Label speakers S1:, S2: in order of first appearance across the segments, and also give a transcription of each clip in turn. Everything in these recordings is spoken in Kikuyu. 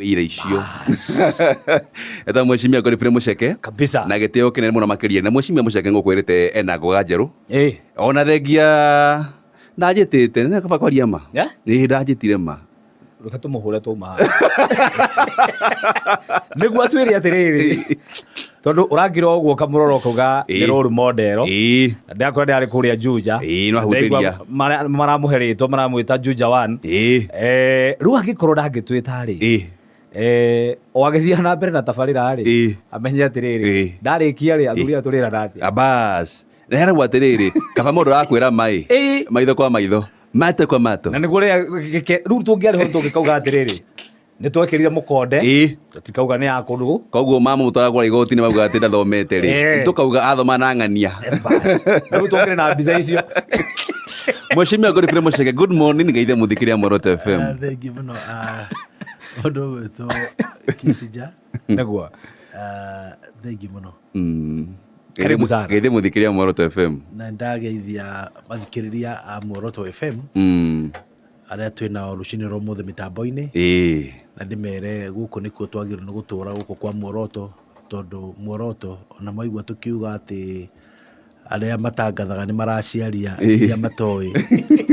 S1: Ira icio eta mweshimia Godfrey Mucheke.
S2: Kabisa.
S1: Na gĩtĩo kĩnene mũno makĩria na mweshimia Mucheke ngũkwĩrĩte ena ngoga njerũ. Ona thengia ndanjĩtĩte nĩ kaba kwaria ma.
S2: Yeah?
S1: Nĩ ndanjĩtire ma.
S2: Reke tũmũhũre twauma haha. Nĩguo atwĩre atĩrĩrĩ, tondũ ũrakira ũguo kamũrora ũkauga nĩ role model. Ndakora ndarĩ kũrĩa Juja.
S1: Ĩĩ, no ahutĩria.
S2: Ndaigua maramũhe rĩtwa maramwĩta Juja One. Rĩu angĩkorwo ndangĩtwĩta rĩ, o agĩthiaga na mbere na tabarĩra rĩ, amenye atĩrĩrĩ, ndarĩkia rĩ, athuri aya tũrĩrana atĩa?
S1: Abas. Na heragwo atĩrĩrĩ, kaba mũndũ arakwĩra mai. Maitho kwa maitho. Mato kwa mato.
S2: Na nĩguo rĩrĩa rĩu tũngĩarĩ ho tũngĩkauga atĩrĩrĩ, nĩ twekĩrire mũkonde. Tũtikauga nĩ ya kũndũ.
S1: Koguo mama mũtwaragwo igoti-inĩ mauga atĩ ndathomete rĩ. Tũkauga athoma na ng'ania.
S2: Bas. Na rĩu tũkĩrĩ na mbica icio.
S1: Mheshimiwa Godfrey Mucheke, good morning, ngeithe mũthikĩria Muoroto FM.
S3: Thank you mũno. Ũndũ ũgwĩtwo Kisija.
S2: Nĩguo.
S3: Thank you mũno.
S2: Karibu sana.
S1: Geithe mũthikĩria Muoroto FM.
S3: Na ndageithia athikĩrĩria a Muoroto FM arĩa twĩ nao rũcinĩ rwa ũmũthĩ mĩtambo-inĩ. Na ndĩmere gũkũ nĩkuo twagĩrĩirwo nĩ gũtũra gũkũ kwa Muoroto, tondũ Muoroto ona mwaigua tũkiuga atĩ arĩa matangathaga nĩ maraciaria iria matoĩ,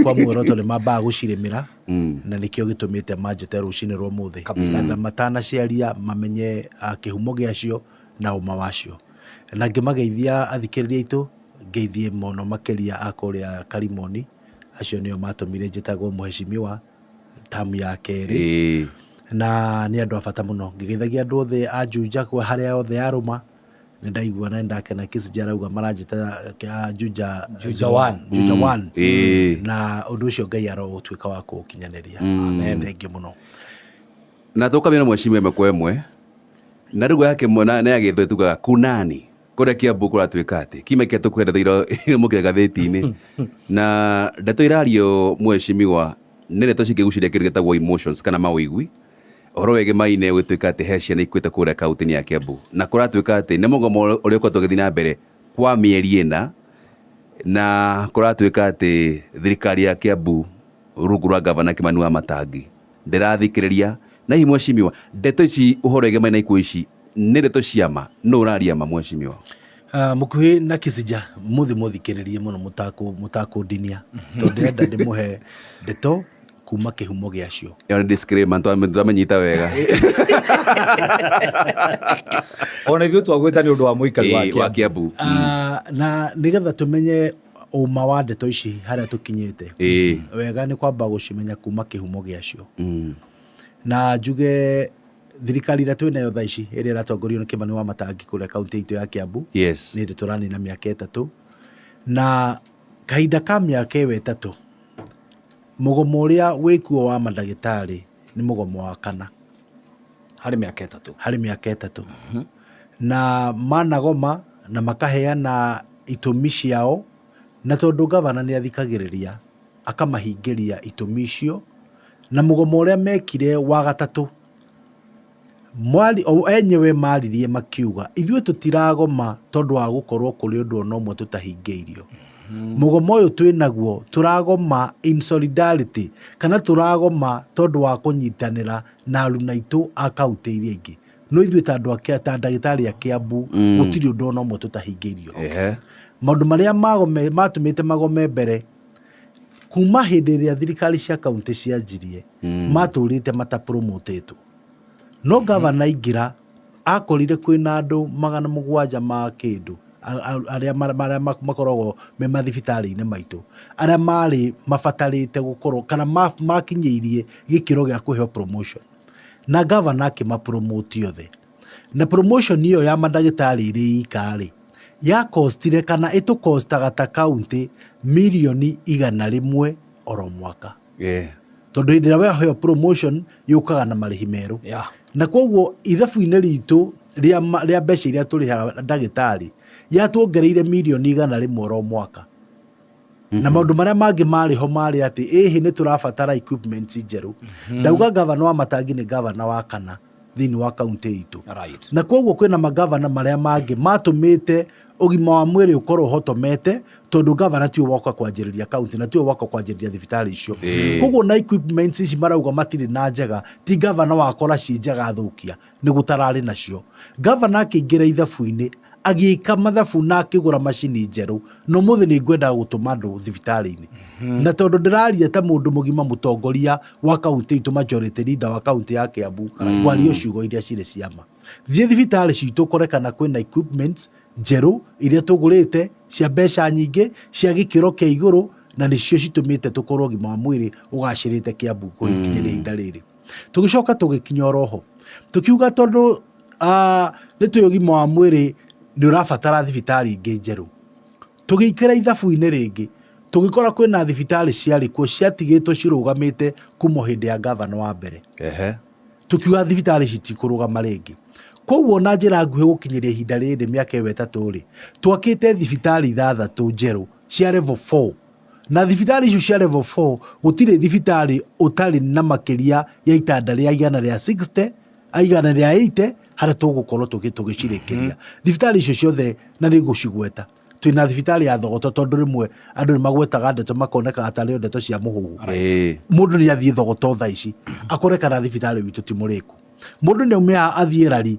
S3: kwa Muoroto nĩ mambaga gũcirĩmĩra, na nĩkĩo gĩtũmĩte manjĩte rũcinĩ rwa ũmũthĩ. Na matanaciaria mamenye kĩhumo gĩacio na ũma wacio. Na ngĩmageithia athikĩrĩria aitũ, ngeithie mũno makĩria a kũrĩa Karimoni, acio nĩo matũmire njĩtagwo mheshimiwa tamu ya kerĩ. Na nĩ andũ a bata mũno. Ngĩgeithagia andũ othe a Juja kwa harĩa othe arũma, nĩ ndaigua na nĩ ndakena Kisija arauga maranjĩta Juja
S2: Juja one.
S3: Juja one. Na ũndũ ũcio Ngai arotuĩka wa kũũkinyanĩria.
S2: Amen.
S3: Thengiũ mũno.
S1: Na tũkamenya mheshimiwa ĩmwe kwa ĩmwe. Na rĩu ya kĩmwe na ya gĩthũ tugaga kunani kũrĩa Kiambu kũratuĩka atĩ kima kĩa tũkwenda tũirũmũkĩra ngathĩti-inĩ na ndeto irario mheshimiwa nĩ ndeto cingĩgucĩria kĩndũ gĩtagwo emotions kana mawĩigwi ũhoro wĩgĩmaine gũtuĩka atĩ he ciana ikuĩte kũrĩa kaunti-inĩ ya Kiambu na kũratuĩka atĩ nĩ mũgomo ũrĩa ũkoretwo ũgĩthiĩ na mbere kwa mĩeri ĩna na kũratuĩka atĩ thirikari ya Kiambu rungu rwa gavana Kimani wa Matangi ndĩrathikĩrĩria. Na hihi mheshimiwa, ndeto ici ũhoro ĩgemaine na ikuũ ici nĩ ndeto cia ma? Nũ ũraria ma mheshimiwa?
S3: Mũkuhĩ na Kisija mũthi mũthikĩrĩrie mũno mũtakũndinia tondũ ndĩrenda ndĩmũhe ndeto kuma kĩhumo gĩacio.
S1: Ĩyo nĩ disclaimer, twamenyita wega.
S2: Ona ithuĩ twagwĩta nĩ ũndũ wa mũikari wa
S1: Wa Kiambu.
S3: Na nĩgetha tũmenye ũma wa ndeto ici harĩa tũkinyĩte, wega nĩ kwamba gũcimenya kuma kĩhumo gĩacio. Na njuge thirikari ĩrĩa twĩnayo thaa ici ĩrĩa ĩratongorio nĩ Kĩmani wa Matangi kũrĩa kaunti itũ ya Kiambu, nĩ hĩndĩ tũranina mĩaka 3, na kahinda ka mĩaka ĩyo 3 mũgomo ũrĩa wĩkuo wa mandagĩtarĩ nĩ mũgomo wa kana
S2: harĩ mĩaka 3.
S3: Harĩ mĩaka 3. Na managoma na makaheana itũmi ciao, na tondũ gavana nĩ athikagĩrĩria akamahingĩria itũmi icio, na mũgomo ũrĩa mekire wa gatatũ o enyewe maririe makiuga ithuĩ tũtiragoma tondũ wa gũkorwo kũrĩ ũndũ ona ũmwe tũtahingĩirio. Mũgomo ũyũ twĩnaguo tũragoma in solidarity, kana tũragoma tondũ wa kũnyitanĩra na aruna aitũ a kaunti iria ingĩ. No ithuĩ ta andũ a ta ndagĩtarĩ a Kiambu, gũtirĩ ũndũ ona ũmwe tũtahingĩirio. Maũndũ marĩa matũmĩte magome mbere kuma hĩndĩ ĩrĩa thirikari cia kaunti cianjirie, matũrĩte matapromotetwo. No gavana aingĩra akorire kwĩna andũ 700 ma kĩndũ arĩa makoragwo me mathibitarĩ-inĩ maitũ, arĩa marĩ mabatarĩte gũkorwo kana makinyĩirie gĩkĩro gĩa kũheo promotion. Na gavana akĩmapromote othe. Na promotion ĩyo ya mandagĩtarĩ ĩrĩ ika rĩ, yakostire kana ĩtũkostaga ta kaunti mirioni 100 oro mwaka. Tondũ hĩndĩ ĩrĩa waheo promotion yũkaga na marĩhi merũ. Na koguo ithabu-inĩ ritũ rĩa mbeca iria tũrĩhaga ndagĩtarĩ yatuongereire mirioni 100 oro mwaka. Na maũndũ marĩa mangĩ marĩ ho marĩ atĩ ĩhĩ nĩ tũrabatara equipments njerũ. Ndauga gavana wa Matangi nĩ gavana wa kana. Thĩinĩ wa kaunti itũ. Na koguo kwĩna magavana marĩa mangĩ matũmĩte ũgima wa mwĩrĩ ũkorwo ũhotomete, tondũ gavana tiwe woka kwanjĩrĩria kaunti na tiwe woka kwanjĩrĩria thibitarĩ icio. Koguo na equipments ici marauga matirĩ na njega, ti gavana wakora ciĩ njega athũkia, nĩ gũtararĩ nacio. Gavana akĩingĩra ithabu-inĩ, agĩka mathabu na akĩgũra macini njerũ, na ũmũthĩ nĩ ngwendaga gũtũma andũ thibitarĩ-inĩ. Na tondũ ndĩraria ta mũndũ mũgima, mũtongoria wa kaunti itũ, majority leader wa kaunti ya Kiambu, ngwaria ciugo iria cirĩ ciama. Thiĩ thibitarĩ citũ ũkore kana kwĩna equipments njerũ iria tũgũrĩte cia mbeca nyingĩ, cia gĩkĩro kĩa igũrũ, na nĩcio citũmĩte tũkorwo ũgima wa mwĩrĩ ũgacĩrĩte Kiambu kũkinyĩria ihinda rĩrĩ. Tũgĩcoka tũgĩkinya oroho tũkiuga tondũ nĩ tũĩ ũgima wa mwĩrĩ nĩ ũrabatara thibitarĩ ingĩ njerũ. Tũgĩikara ithabu-inĩ rĩngĩ, tũgĩkora kwĩna thibitarĩ ciarĩ kuo ciatigĩtwo cirũgamĩte kuma o hĩndĩ ya gavana wa mbere. Tũkiuga thibitarĩ ici itikũrũgama rĩngĩ. Koguo na njĩra nguhĩ gũkinyĩria ihinda rĩrĩ, mĩaka ĩyo 3 rĩ, twakĩte thibitarĩ ithathatũ njerũ cia level 4. Na thibitarĩ icio cia level 4, gũtirĩ thibitarĩ ũtarĩ na makĩria ya itanda rĩa 160, 180, harĩa tũgũkorwo tũgĩcirĩkĩria. Thibitarĩ icio ciothe na nĩ ngũcigweta. Twĩna thibitarĩ ya Thogoto, tondũ rĩmwe andũ nĩ magwetaga ndeto makonekaga tarĩ o ndeto cia mũhuhu. Mũndũ nĩ athiĩ Thogoto thaa ici akore kana thibitarĩ witũ ti mũrĩku. Mũndũ nĩ aume haha athiĩ Rari,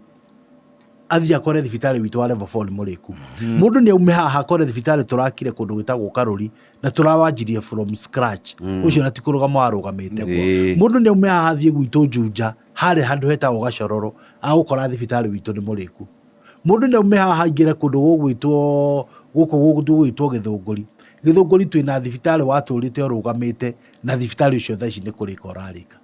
S3: athiĩ akore thibitarĩ witũ wa level 4 nĩ mũrĩku. Mũndũ nĩ aume haha akore thibitarĩ tũrakire kũndũ gwĩtagwo Karũri na tũrawanjirie from scratch, ũcio na ti kũrũgama warũgamĩte. Mũndũ nĩ aume haha athiĩ gwitũ Juja, harĩa handũ hetagwo Gacororo, agũkora thibitarĩ witũ nĩ mũrĩku. Mũndũ nĩ aume haha aingĩre kũndũ gũgwĩtwo gũkũ gũgwĩtwo Gĩthũngũri. Gĩthũngũri twĩna thibitarĩ watũrĩte ũrũgamĩte, na thibitarĩ ũcio thaa ici nĩ kũrĩka ũrarĩka.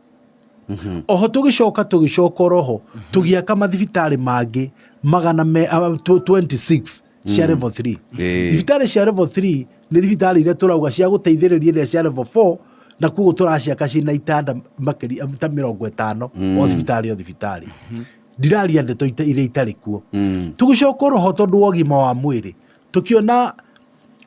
S3: Oho tũgĩcoka oroho tũgĩaka mathibitarĩ mangĩ magana me 26 cia level 3. Thibitarĩ cia level 3 nĩ thibitarĩ iria tũrauga cia gũteithĩrĩria iria cia level 4, na koguo tũraciaka ciĩna itanda makĩria ta 50 o thibitarĩ o thibitarĩ. Ndiraria ndeto iria itarĩ kuo. Tũgĩcoka oroho, tondũ wa ũgima wa mwĩrĩ, tũkĩona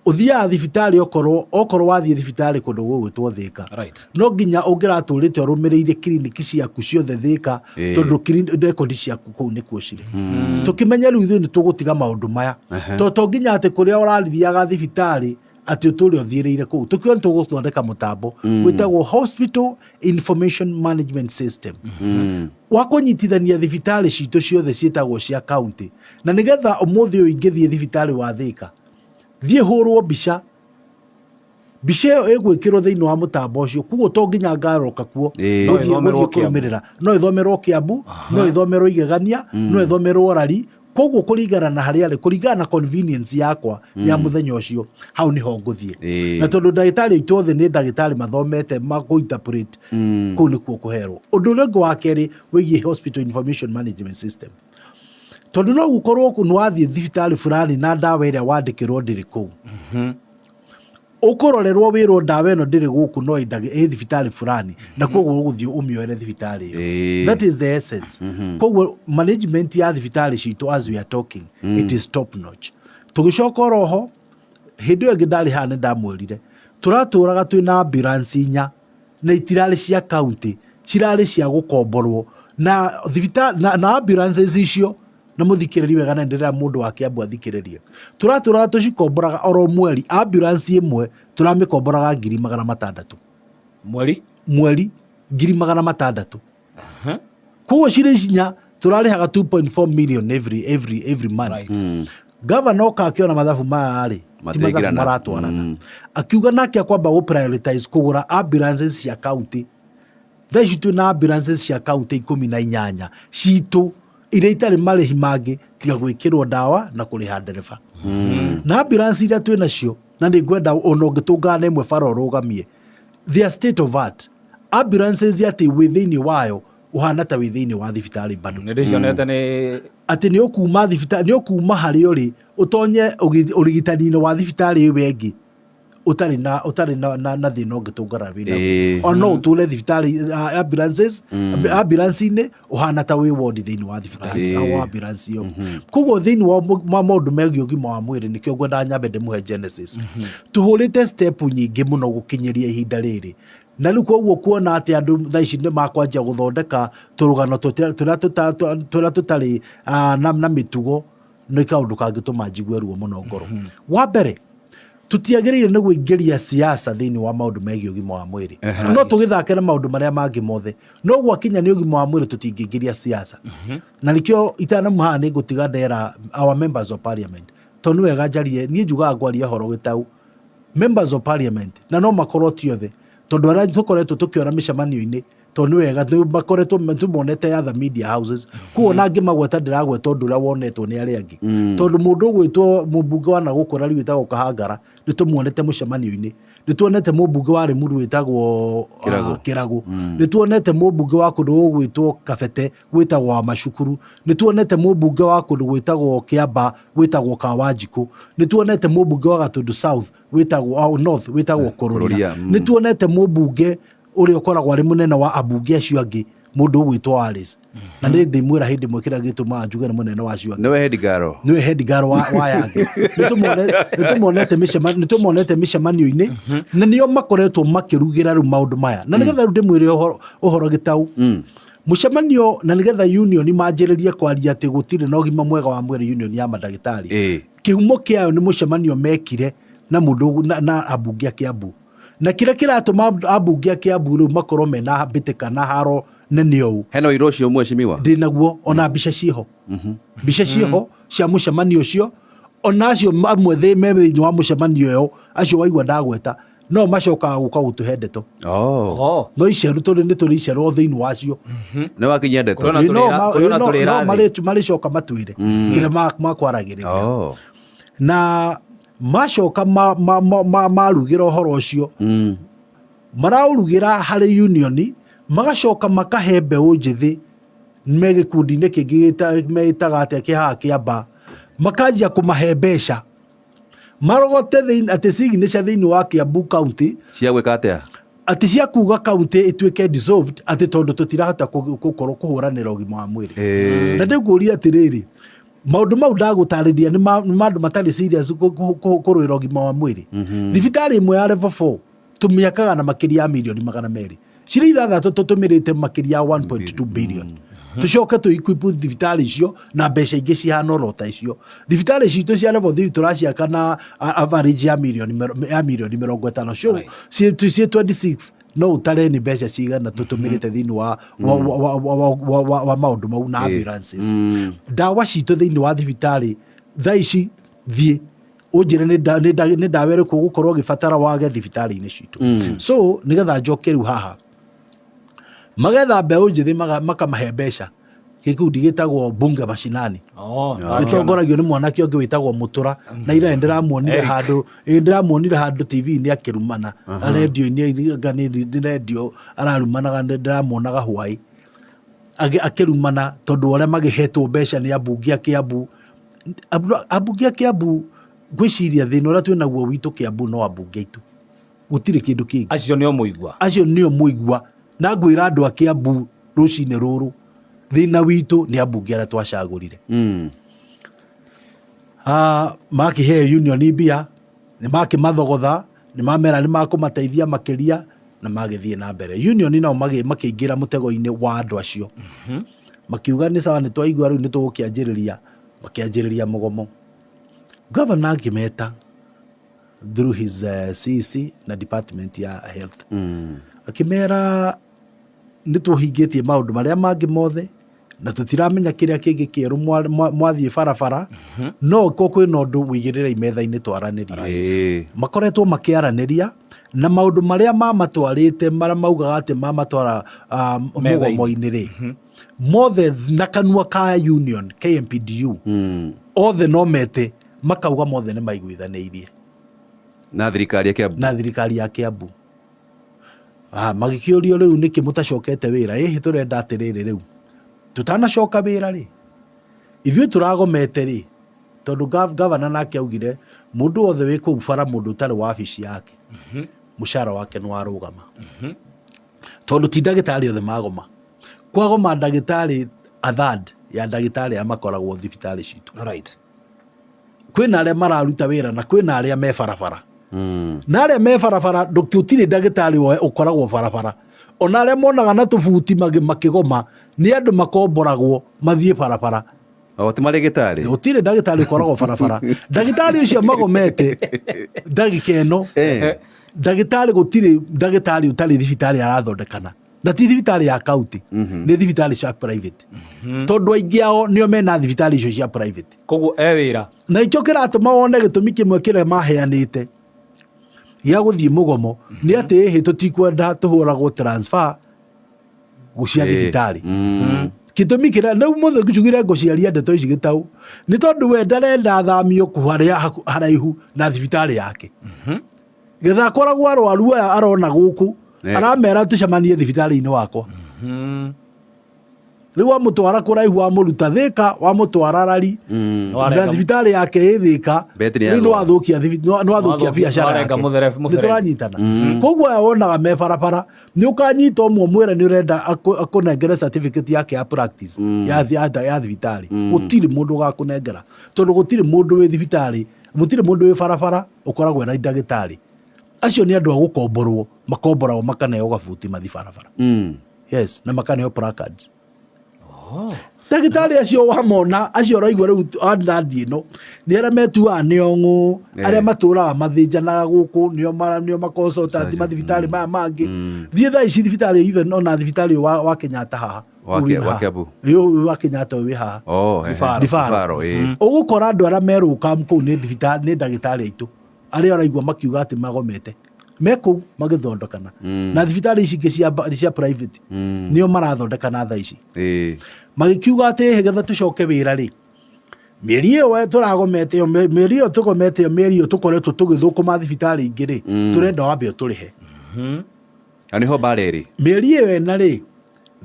S3: ũthiaga thibitarĩ, okorwo wathiĩ thibitarĩ kũndũ gũgwĩtwo Thĩka, no nginya ũngĩratũrĩte ũrũmĩrĩire kiriniki ciaku ciothe Thĩka, tondũ rekondi ciaku kũu nĩkuo cirĩ. Tũkĩmenya rĩu ithuĩ nĩ tũgũtiga maũndũ maya, to nginya atĩ kũrĩa ũrathiaga thibitarĩ atĩ ũtũre ũthiĩrĩire kũu. Tũkiuga nĩ tũgũthondeka mũtambo wĩtagwo Hospital Information Management System wa kũnyitithania thibitarĩ citũ ciothe ciĩtagwo cia county, na nĩgetha ũmũthĩ ũyũ ingĩthiĩ thibitarĩ wa Thĩka, thiĩ hũrwo mbica, mbica ĩyo ĩgwĩkĩrwo thĩinĩ wa mũtambo ũcio. Koguo to nginya ngaroka kuo
S2: No
S3: gũthiĩ
S2: ĩthomerwo
S3: gũthiĩ
S2: Kĩambu.
S3: kũrũmĩrĩra. No ĩthomerwo Kĩambu, no ĩthomerwo Igegania, no ĩthomerwo Rari. Koguo kũringana na harĩa arĩ, kũringana na convenience yakwa ya mũthenya ũcio, hau nĩho ngũthiĩ. Na tondũ ndagĩtarĩ aitũ othe nĩ ndagĩtarĩ mathomete ma kũ-interpret, kũu nĩkuo kũherwo. Ũndũ ũrĩa ũngĩ wa kerĩ wĩgiĩ Hospital Information Management System, tondũ no gũkorwo nĩ wathiĩ thibitarĩ fulani na ndawa ĩrĩa wandĩkĩrwo ndĩrĩ kũu, ũkũrorerwo wĩrwo ndawa ĩno ndĩrĩ gũkũ, no ĩ thibitarĩ fulani, na koguo ũgũthiĩ ũmĩoere thibitarĩ ĩyo. That is the essence. Koguo management ya thibitarĩ citũ, as we are talking, it is top notch. Tũgĩcoka oroho, hĩndĩ ĩyo ĩngĩ ndarĩ haha nĩ ndamwĩrire tũratũraga twĩna ambulance inya, na itirarĩ cia county, cirarĩ cia gũkomborwo na thibitarĩ na ambulances icio. Na mũthikĩrĩri wega, na ndĩrera mũndũ wa Kĩambu athikĩrĩrie, tũratũraga tũcikomboraga oro mweri. Ambulance ĩmwe tũramĩkomboraga 600,000.
S2: Mweri?
S3: Mweri, 600,000. Koguo cirĩ inya tũrarĩhaga 2.4 million every month. Gavana oka akĩona mathabu maya rĩ, ti mathabu
S1: Matiringirana.
S3: maratwarana. Akiuga nake akwamba gũ prioritize kũgũra ambulances cia county. Thaa ici twĩna ambulances cia county 18 citũ, iria itarĩ marĩhi mangĩ tiga gwĩkĩrwo ndawa na kũrĩha ndereba. Na ambulance iria twĩ nacio, na nĩ ngwenda ona ũngĩtũngana na ĩmwe bara ũrũgamie, they are state of art ambulances, atĩ wĩ thĩinĩ wayo ũhana ta wĩ thĩinĩ wa thibitarĩ bado.
S2: Nĩ ndĩcionete nĩ
S3: Atĩ nĩ ũkuma thibitarĩ, nĩ ũkuma harĩa ũrĩ ũtonye ũrigitani-inĩ wa thibitarĩ ĩyo ĩngĩ ũtarĩ na thĩna ũngĩtũngana wĩ naguo. Ona no ũtũre thibitarĩ ambulances ambulance-inĩ ũhana ta wĩ ward thĩinĩ wa thibitarĩ wa ambulance ĩyo. Koguo thĩinĩ wa maũndũ megiĩ ũgima wa mwĩrĩ, nĩkĩo ngwendaga nyambe ndĩmũhe genesis. Tũhũrĩte step nyingĩ mũno gũkinyĩria ihinda rĩrĩ. Na rĩu koguo kuona atĩ andũ thaa ici nĩ makwanjia gũthondeka tũrũgano tũrĩa tũtarĩ na mĩtugo nĩ kaũndũ kangĩtũma njigue ruo mũno ngoro. Wa mbere, tũtiagĩrĩire nĩ kũingĩria siasa thĩinĩ wa maũndũ megiĩ ũgima wa mwĩrĩ. No tũgĩthake na maũndũ marĩa mangĩ mothe, no gwakinya nĩ ũgima wa mwĩrĩ tũtingĩingĩria siasa. Na nĩkĩo itanamu haha nĩ ngũtiga ndera our members of parliament, tondũ nĩ wega njarie, niĩ njugaga ngwaria ũhoro gĩtau. Members of parliament, na no makorwo ti othe, tondũ arĩa tũkoretwo tũkĩona mĩcemanio-inĩ, tondũ nĩ wega makoretwo tũmonete other media houses, koguo na ngĩmagweta ndĩragweta ũndũ ũrĩa wonetwo nĩ arĩa angĩ. Tondũ mũndũ ũgwĩtwo mũmbunge wa nagũkũ rĩu wĩtagwo Kahangara nĩ tũmuonete mũcemanio-inĩ, nĩ tuonete mũmbunge wa Limuru wĩtagwo
S1: Kĩragũ.
S3: Kĩragũ, nĩ tuonete mũmbunge wa kũndũ gũgwĩtwo Kabete gwĩtagwo wa Macukuru, nĩ tuonete mũmbunge wa kũndũ gwĩtagwo Kĩamba gwĩtagwo Kawanjikũ, nĩ tuonete mũmbunge wa Gatundu South wĩtagwo North wĩtagwo Kũrũria,
S1: Kũrũria,
S3: nĩ tuonete mũmbunge ũrĩa ũkoragwo arĩ mũnene wa ambunge acio angĩ, mũndũ ũgwĩtwo Alice. Na nĩ ndĩmwĩra hĩndĩ ĩmwe kĩrĩa gĩtũmaga njuge nĩ mũnene wa acio angĩ.
S1: Nĩwe head girl.
S3: Nĩwe head girl wa yange. Nĩ tũmonete mĩcemanio-inĩ, na nĩo makoretwo makĩrugĩra rĩu maũndũ maya. Na nĩgetha rĩu ndĩmwĩre ũhoro gĩtau, mũcemanio, na nĩgetha union manjĩrĩrie kwaria atĩ gũtirĩ na ũgima mwega wa mwĩrĩ, union ya mandagĩtarĩ, kĩhumo kĩayo nĩ mũcemanio mekire na mũndũ na ambunge a Kiambu. Na kĩrĩa kĩratũma ambunge a Kiambu rĩu makorwo mena mbĩtĩka na haro nene ũũ,
S1: Hena ũira ũcio, mheshimiwa?
S3: Ndĩnaguo, ona mbica ciĩho, mbica ciĩho cia mũcemanio ũcio. Ona acio amwe me thĩinĩ wa mũcemanio ĩyo, acio waigua ndagweta, no macokaga gũka gũtũhe ndeto. No iceru tũrĩ nĩ tũrĩ iceru o thĩinĩ wacio.
S1: Nĩ wakinyia ndeto.
S2: Kũrona
S3: Ĩĩ,
S2: kũrona
S3: no
S2: tũrĩ rathi.
S3: Marĩcoka matwĩre kĩrĩa makwaragĩrĩria. Na macoka marugĩra ũhoro ũcio, maraũrugĩra harĩ union, magacoka makahe mbeũ njĩthĩ me gĩkundi-inĩ kĩngĩ meĩtaga atĩa kĩ haha Kĩamba, makanjia kũmahe mbeca marogote atĩ signature thĩinĩ wa Kiambu County.
S1: Cia gwĩka atĩa?
S3: Atĩ cia kuga county ĩtuĩke dissolved, atĩ tondũ tũtirahota gũkorwo kũhũranĩra ũgima wa mwĩrĩ. Na ndĩngũria atĩrĩrĩ, maũndũ mau ndagũtarĩria nĩ maũndũ matarĩ serious kũrũĩra ũgima wa mwĩrĩ? Thibitarĩ ĩmwe ya level 4 tũmĩakaga na makĩria ya mirioni 200, cirĩ ithathatũ tũtũmĩrĩte makĩria ya 1.2 billion. Tũcoke tũ equip thibitarĩ icio na mbeca ingĩ cihana oro ta icio. Thibitarĩ citũ cia level 3 tũraciaka na average ya mirioni 50. So ciĩ 26, no ũtare nĩ mbeca cigana tũtũmĩrĩte thĩinĩ wa maũndũ mau na ambulances. Ndawa citũ thĩinĩ wa thibitarĩ thaa ici, thiĩ ũnjĩre nĩ ndawa ĩrĩkũ ũgũkorwo ũgĩbatara wage thibitarĩ-inĩ citũ. So nĩgetha njoke rĩu haha, magetha mbeũ njĩthĩ makamahe mbeca, gĩkundi gĩtagwo Bunge Mashinani, gĩtongoragio nĩ mwanake ũngĩ wĩtagwo Mũtũra, na ira ndĩramuonire
S2: Eric.
S3: handũ, ĩ ndĩramuonire handũ TV-inĩ akĩrumana, rendio-inĩ, anga nĩ rendio ararumanaga, ndĩramuonaga hwaĩ akĩrumana tondũ ũrĩa magĩhetwo mbeca nĩ ambunge a Kiambu. Ambunge a Kiambu, ngwĩciria thĩna ũrĩa twĩnaguo witũ Kiambu no ambunge aitũ, gũtirĩ kĩndũ kĩngĩ.
S2: Acio nĩo mũigua.
S3: Acio nĩo mũigua. Na ngwĩra andũ a Kiambu rũcinĩ rũrũ, thĩna witũ nĩ ambunge arĩa twacagũrire. Makĩheo union mbia, nĩ makĩmathogotha, nĩ mamera nĩ makũmateithia makĩria, na magĩthiĩ na mbere. Union nao makĩingĩra mũtego-inĩ wa andũ acio, makiuga nĩ sawa, nĩ twaigua, rĩu nĩ tũgũkĩanjĩrĩria. Makĩanjĩrĩria mũgomo. Governor akĩmeta through his CEC na department ya health, akĩmera nĩ tũhingĩtie maũndũ marĩa mangĩ mothe na tũtiramenya kĩrĩa kĩngĩ kĩerũ mwathiĩ barabara, no ko kwĩna ũndũ wĩigĩrĩre metha-inĩ twaranĩrie. Makoretwo makĩaranĩria na maũndũ marĩa mamatwarĩte, marĩa maugaga atĩ mamatwara
S2: Metha-inĩ.
S3: mũgomo-inĩ rĩ, mothe na kanua ka union KMPDU, othe no mete makauga mothe nĩ maiguithanĩirie
S1: Na thirikari ya Kiambu.
S3: Na thirikari ya Kiambu. Magĩkĩũrio rĩu nĩkĩ mũtacokete wĩra, ĩhĩ tũrenda atĩrĩrĩ, rĩu tũtanacoka wĩra rĩ, ithuĩ tũragomete rĩ, tondũ gavana nake augire mũndũ wothe wĩ kũu bara, mũndũ ũtarĩ wabici yake, mũcara wake nĩ warũgama, tondũ ti ndagĩtarĩ othe magoma, kwagoma ndagĩtarĩ a third ya ndagĩtarĩ arĩa makoragwo thibitarĩ citũ. Kwĩna arĩa mararuta wĩra na kwĩna arĩa me barabara. Na arĩa me barabara, gũtirĩ ndagĩtarĩ ũkoragwo barabara. Ona arĩa monaga na tũbuti makĩgoma nĩ andũ makomboragwo mathiĩ barabara.
S1: O ti marĩgĩtarĩ.
S3: Gũtirĩ ndagĩtarĩ ũkoragwo barabara. Ndagĩtarĩ ũcio magomete ndagĩka ĩno, ndagĩtarĩ, gũtirĩ ndagĩtarĩ ũtarĩ thibitarĩ arathondekana, na ti thibitarĩ ya kaunti, nĩ thibitarĩ cia private, tondũ aingĩ ao nĩo mena thibitarĩ icio cia private.
S2: Koguo e wĩra.
S3: Na ikĩo kĩratũma wone gĩtũmi kĩmwe kĩrĩa maheanĩte gĩa gũthiĩ mũgomo nĩ atĩ ĩhĩ, tũtikwenda tũhũragwo transfer cia thibitarĩ. Gĩtũmi kĩrĩa rĩu mũthĩ njugire ngũciaria ndeto ici gĩtau nĩ tondũ we ndarenda athamio harĩa haraihu na thibitarĩ yake, getha akoragwo arwaru aya arona gũkũ, aramera tũcemanie thibitarĩ-inĩ wakwa. Rĩu wamũtwara kũraihu, wamũruta Thĩka, wamũtwara Rari, na thibitarĩ yake ĩ Thĩka,
S1: Beti nĩ
S3: rĩu
S1: yagũa.
S3: Nĩwathũkia biacara
S2: Nĩwarenga
S3: yake.
S2: mũthere-.
S3: Nĩ tũranyitana? Koguo aya wonaga me barabara, nĩ ũkanyita ũmwe mwĩre nĩ ũrenda akũnengere certificate yake ya practice ya thibitarĩ, gũtirĩ mũndũ ũgakũnengera, tondũ gũtirĩ mũndũ wĩ thibitarĩ, gũtirĩ mũndũ wĩ barabara ũkoragwo na ndagĩtarĩ. Acio nĩ andũ a gũkomborwo, makomboragwo makaneo gabuti mathi barabara. Yes, na makaneo placards. Ndagĩtarĩ acio wamona, acio ũraigua rĩu andandi ĩno, nĩ arĩa metuaga nĩ ong'ũ, arĩa matũraga mathĩnjanaga gũkũ, nĩo nĩo maconsultant
S1: Surgeon.
S3: mathibitarĩ maya mangĩ. Thiĩ thaa ici thibitarĩ, even ona thibitarĩ ũyũ wa Kenyatta haha, ũyũ wĩna
S1: wa
S3: haha.
S1: Kiambu.
S3: Ĩĩ, ũyũ wa Kenyatta ũyũ wĩ haha.
S1: Oh,
S2: Rifaro.
S3: Rifaro.
S1: Rifaro, ĩĩ.
S3: Ũgũkora andũ arĩa merũka kũu nĩ thibitarĩ, nĩ ndagĩtarĩ aitũ arĩa ũraigua makiuga atĩ magomete me kũu magĩthondekana, na thibitarĩ ici ingĩ cia private nĩo marathondekana thaa ici, magĩkiuga atĩ getha tũcoke wĩra rĩ, mĩeri ĩyo we tũragomete ĩyo, mĩeri ĩyo tũgomete ĩyo, mĩeri ĩyo tũkoretwo tũgĩthũkũma thibitarĩ ingĩ rĩ, tũrenda wambe ũtũrĩhe.
S1: Na nĩho mbara ĩrĩ.
S3: Mĩeri ĩyo ĩna rĩ,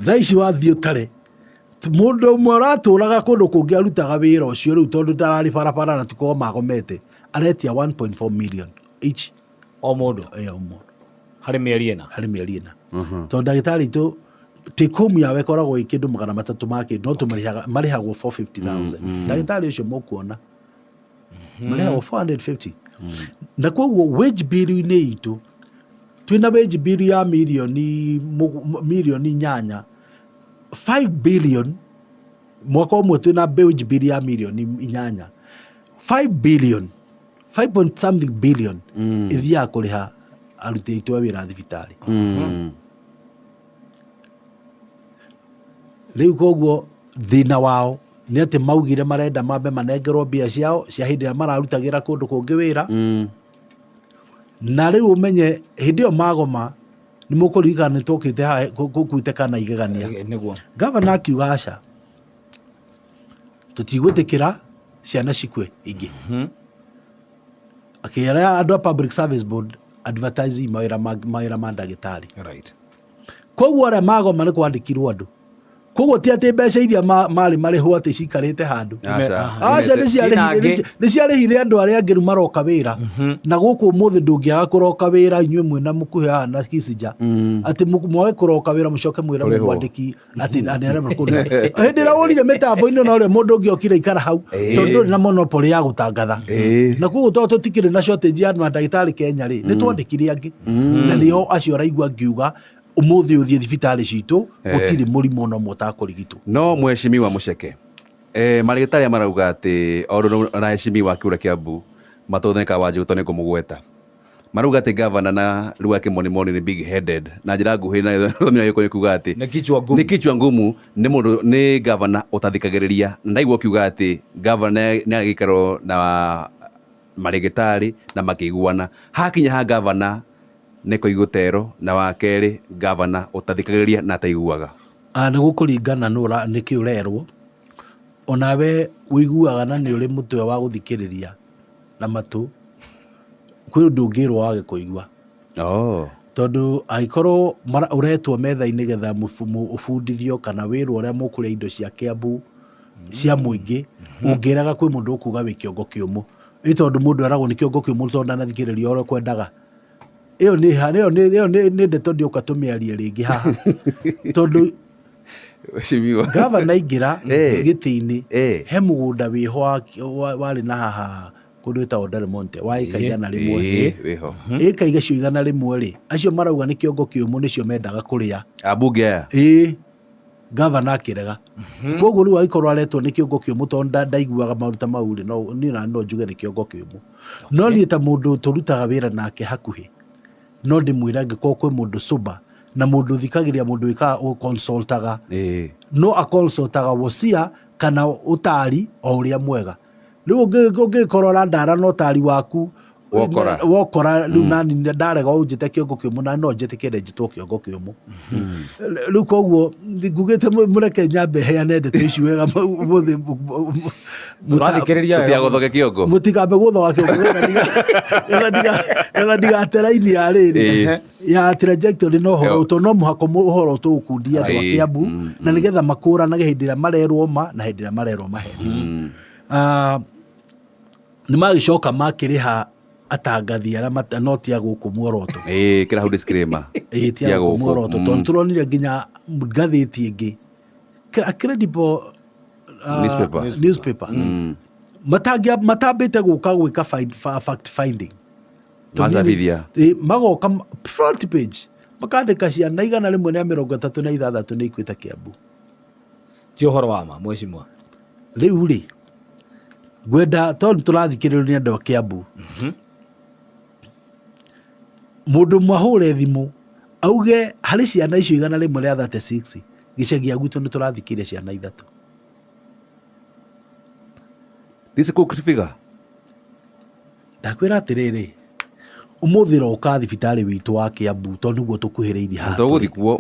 S3: thaa ici wathiĩ ũtare mũndũ ũmwe ũratũraga kũndũ kũngĩ arutaga wĩra ũcio rĩu, tondũ ndararĩ barabara na tikogo magomete, aretia 1.4 million each.
S2: O mũndũ?
S3: Ĩyo mũndũ.
S2: Harĩ mĩeri 4?
S3: Harĩ mĩeri 4, tondũ ndagĩtarĩ itũ take home yao ĩkoragwo ĩ kĩndũ 300 ma kĩndũ, no tũmarĩhaga, marĩhagwo 450,000. Ndagĩtarĩ ũcio mũkuona marĩhagwo 450, na koguo wage bill-inĩ itũ, twĩna wage bill ya mirioni 8, 5 billion mwaka ũmwe, twĩna wage bill ya mirioni 8, 5 billion, 5 point something billion ĩthiaga kũrĩha aruti aitũ a wĩra thibitarĩ. Rĩu koguo thĩna wao nĩ atĩ maugire marenda mambe manengerwo mbia ciao cia hĩndĩ ĩrĩa mararutagĩra kũndũ kũngĩ wĩra. Na rĩu ũmenye hĩndĩ ĩyo magoma, nĩ mũkũririkana nĩ twokĩte haha gũkuĩte kana igegania.
S2: Nĩguo.
S3: Gavana akiuga aca, tũtigwĩtĩkĩra ciana cikue ingĩ. Akĩra andũ a Public Service Board advertising mawĩra ma ndagĩtarĩ. Koguo arĩa magoma nĩ kwandĩkirwo andũ, koguo ti atĩ mbeca iria marĩ marĩhwo atĩ cikarĩte handũ.
S1: Aca.
S3: Aca, nĩ
S2: Cina angĩ.
S3: Nĩ ciarĩhire andũ arĩa angĩ rĩu maroka wĩra. Na gũkũ ũmũthĩ ndũngĩaga kũroka wĩra, inyuĩ mwĩna mũkuhĩ haha na Kisinja, atĩ mwage kũroka wĩra mũcoke mwĩre
S1: Kũrĩhwo.
S3: Mwandĩki atĩ nĩarema kũrĩha hĩndĩ ĩrĩa ũrire mĩtambo-inĩ, na ũrĩa mũndũ ũngĩ okire ikara hau, tondũ ndũrĩ na monopoly ya gũtangatha. Na koguo tondũ tũtikĩrĩ na shortage ya mandagĩtarĩ Kenya rĩ, nĩ twandĩkire angĩ, na nĩo acio ũraigua ngiuga ũmũthĩ ũthiĩ thibitarĩ citũ, gũtirĩ mũrimũ ona ũmwe ũtakũrigitwo.
S1: No mheshimiwa Mucheke, marĩgĩtarĩ aya marauga atĩ o ũndũ na heshimiwa kĩũra Kiambu matũtheka wa Njũgũ, tondũ nĩngũmũgweta, marauga atĩ gavana na rĩu Kĩmonimoni nĩ big headed, na njĩra nguhĩ na thomera gĩkũyũ kuga atĩ
S2: Nĩ kichwa ngumu.
S1: Nĩ kichwa ngumu, nĩ mũndũ, nĩ gavana ũtathikagĩrĩria, na ndaigua ũkiuga atĩ gavana nĩ arĩ gĩikaro na marĩgĩtarĩ na makĩiguana, hakinya ha gavana nĩ koigũtero, na wa kerĩ gavana ũtathikagĩrĩria na ataiguaga.
S3: Ah, nĩ gũkũringana nũ nĩkĩ ũrerwo. Onawe ũiguaga na nĩ ũrĩ mũtwe wa gũthikĩrĩria na matũ, kwĩ ũndũ ũngĩrwo wage kũigua. Tondũ angĩkorwo ũretwo metha-inĩ getha ũbundithio kana wĩrwo ũrĩa mũkũrĩa indo cia Kiambu cia mũingĩ, ũngĩrega kwĩ mũndũ ũkuga wĩ kĩongo kĩũmũ. Ĩ tondũ mũndũ eragwo nĩ kĩongo kĩũmũ tondũ ndanathikĩrĩria ũrĩa ũkwendaga. Ĩyo nĩ ĩyo nĩ ĩyo nĩ ndeto ndĩũka tũmĩarie rĩngĩ haha, tondũ
S1: Mheshimiwa.
S3: Gavana aingĩra gĩtĩ-inĩ, he mũgũnda wĩho warĩ na haha. Kũndũ gwĩtagwo Del Monte wa ĩka 100.
S1: Ĩĩ, wĩho.
S3: Ĩka icio 100 rĩ, acio marauga nĩ kĩongo kĩũmũ nĩcio mendaga kũrĩa.
S1: Ambunge aya.
S3: Ĩĩ, gavana akĩrega. Koguo rĩu angĩkorwo aretwo nĩ kĩongo kĩũmũ tondũ ndaiguaga maũndũ ta mau rĩ, no niĩ na no njuge nĩ kĩongo kĩũmũ. No niĩ ta mũndũ tũrutaga wĩra nake hakuhĩ, no ndĩmwĩre angĩkorwo kwĩ mũndũ sober na mũndũ ũthikagĩrĩria, mũndũ wĩkaga ũconsultaga, no aconsultaga wosia kana ũtari o ũrĩa mwega. Rĩu ũngĩkorwo ũrandara na ũtari waku
S1: Wokora.
S3: Wokora rĩu nani ndarega ũnjĩte kĩongo kĩũmũ na no njĩtĩkĩre njĩtwo kĩongo kĩũmũ. Rĩu koguo ngugĩte mũreke nyambe heane ndeto ici wega mũthĩ.
S2: Tũrathikĩrĩria wega.
S1: Tũtiagũthoge kĩongo.
S3: Mũtikambe gũthoga kĩongo getha ndigate raini ya rĩrĩ ya trajectory na ũhoro tondũ no mũhaka ũhoro tũũkundia andũ a Kiambu na nĩgetha makũranage hĩndĩ ĩrĩa marerwo ma na hĩndĩ ĩrĩa marerwo maheni. Ah, nĩ magĩcoka makĩrĩha atangathi arĩa no ti a gũkũ muoroto.
S1: Ĩĩ, kĩra hau disclaimer.
S3: Ĩĩ, ti a
S1: Ti a
S3: gũkũ
S1: gũkũ.
S3: muoroto, tondũ tũronire nginya ngathĩti ĩngĩ, a credible
S1: Newspaper.
S3: Newspaper matambĩte gũka gwĩka fact finding.
S1: Macabithia.
S3: Ĩĩ, magoka front page makandĩka ciana 136 nĩ ikuĩte Kiambu.
S2: Ti ũhoro wa ma, mheshimiwa.
S3: Rĩu rĩ, ngwenda tondũ tũrathikĩrĩrio nĩ andũ a Kiambu, mũndũ ũmwe ahũre thimũ auge harĩ ciana icio 136 gĩcagi gĩa gwitũ nĩ tũrathikĩire ciana ithatũ.
S1: This is cooked figure.
S3: Ndakwĩra atĩrĩrĩ, ũmũthĩ roka thibitarĩ witũ wa Kiambu tondũ nĩguo tũkuhĩrĩirie haha
S1: Tũgũthiĩ
S3: tũrĩ.
S1: kuo.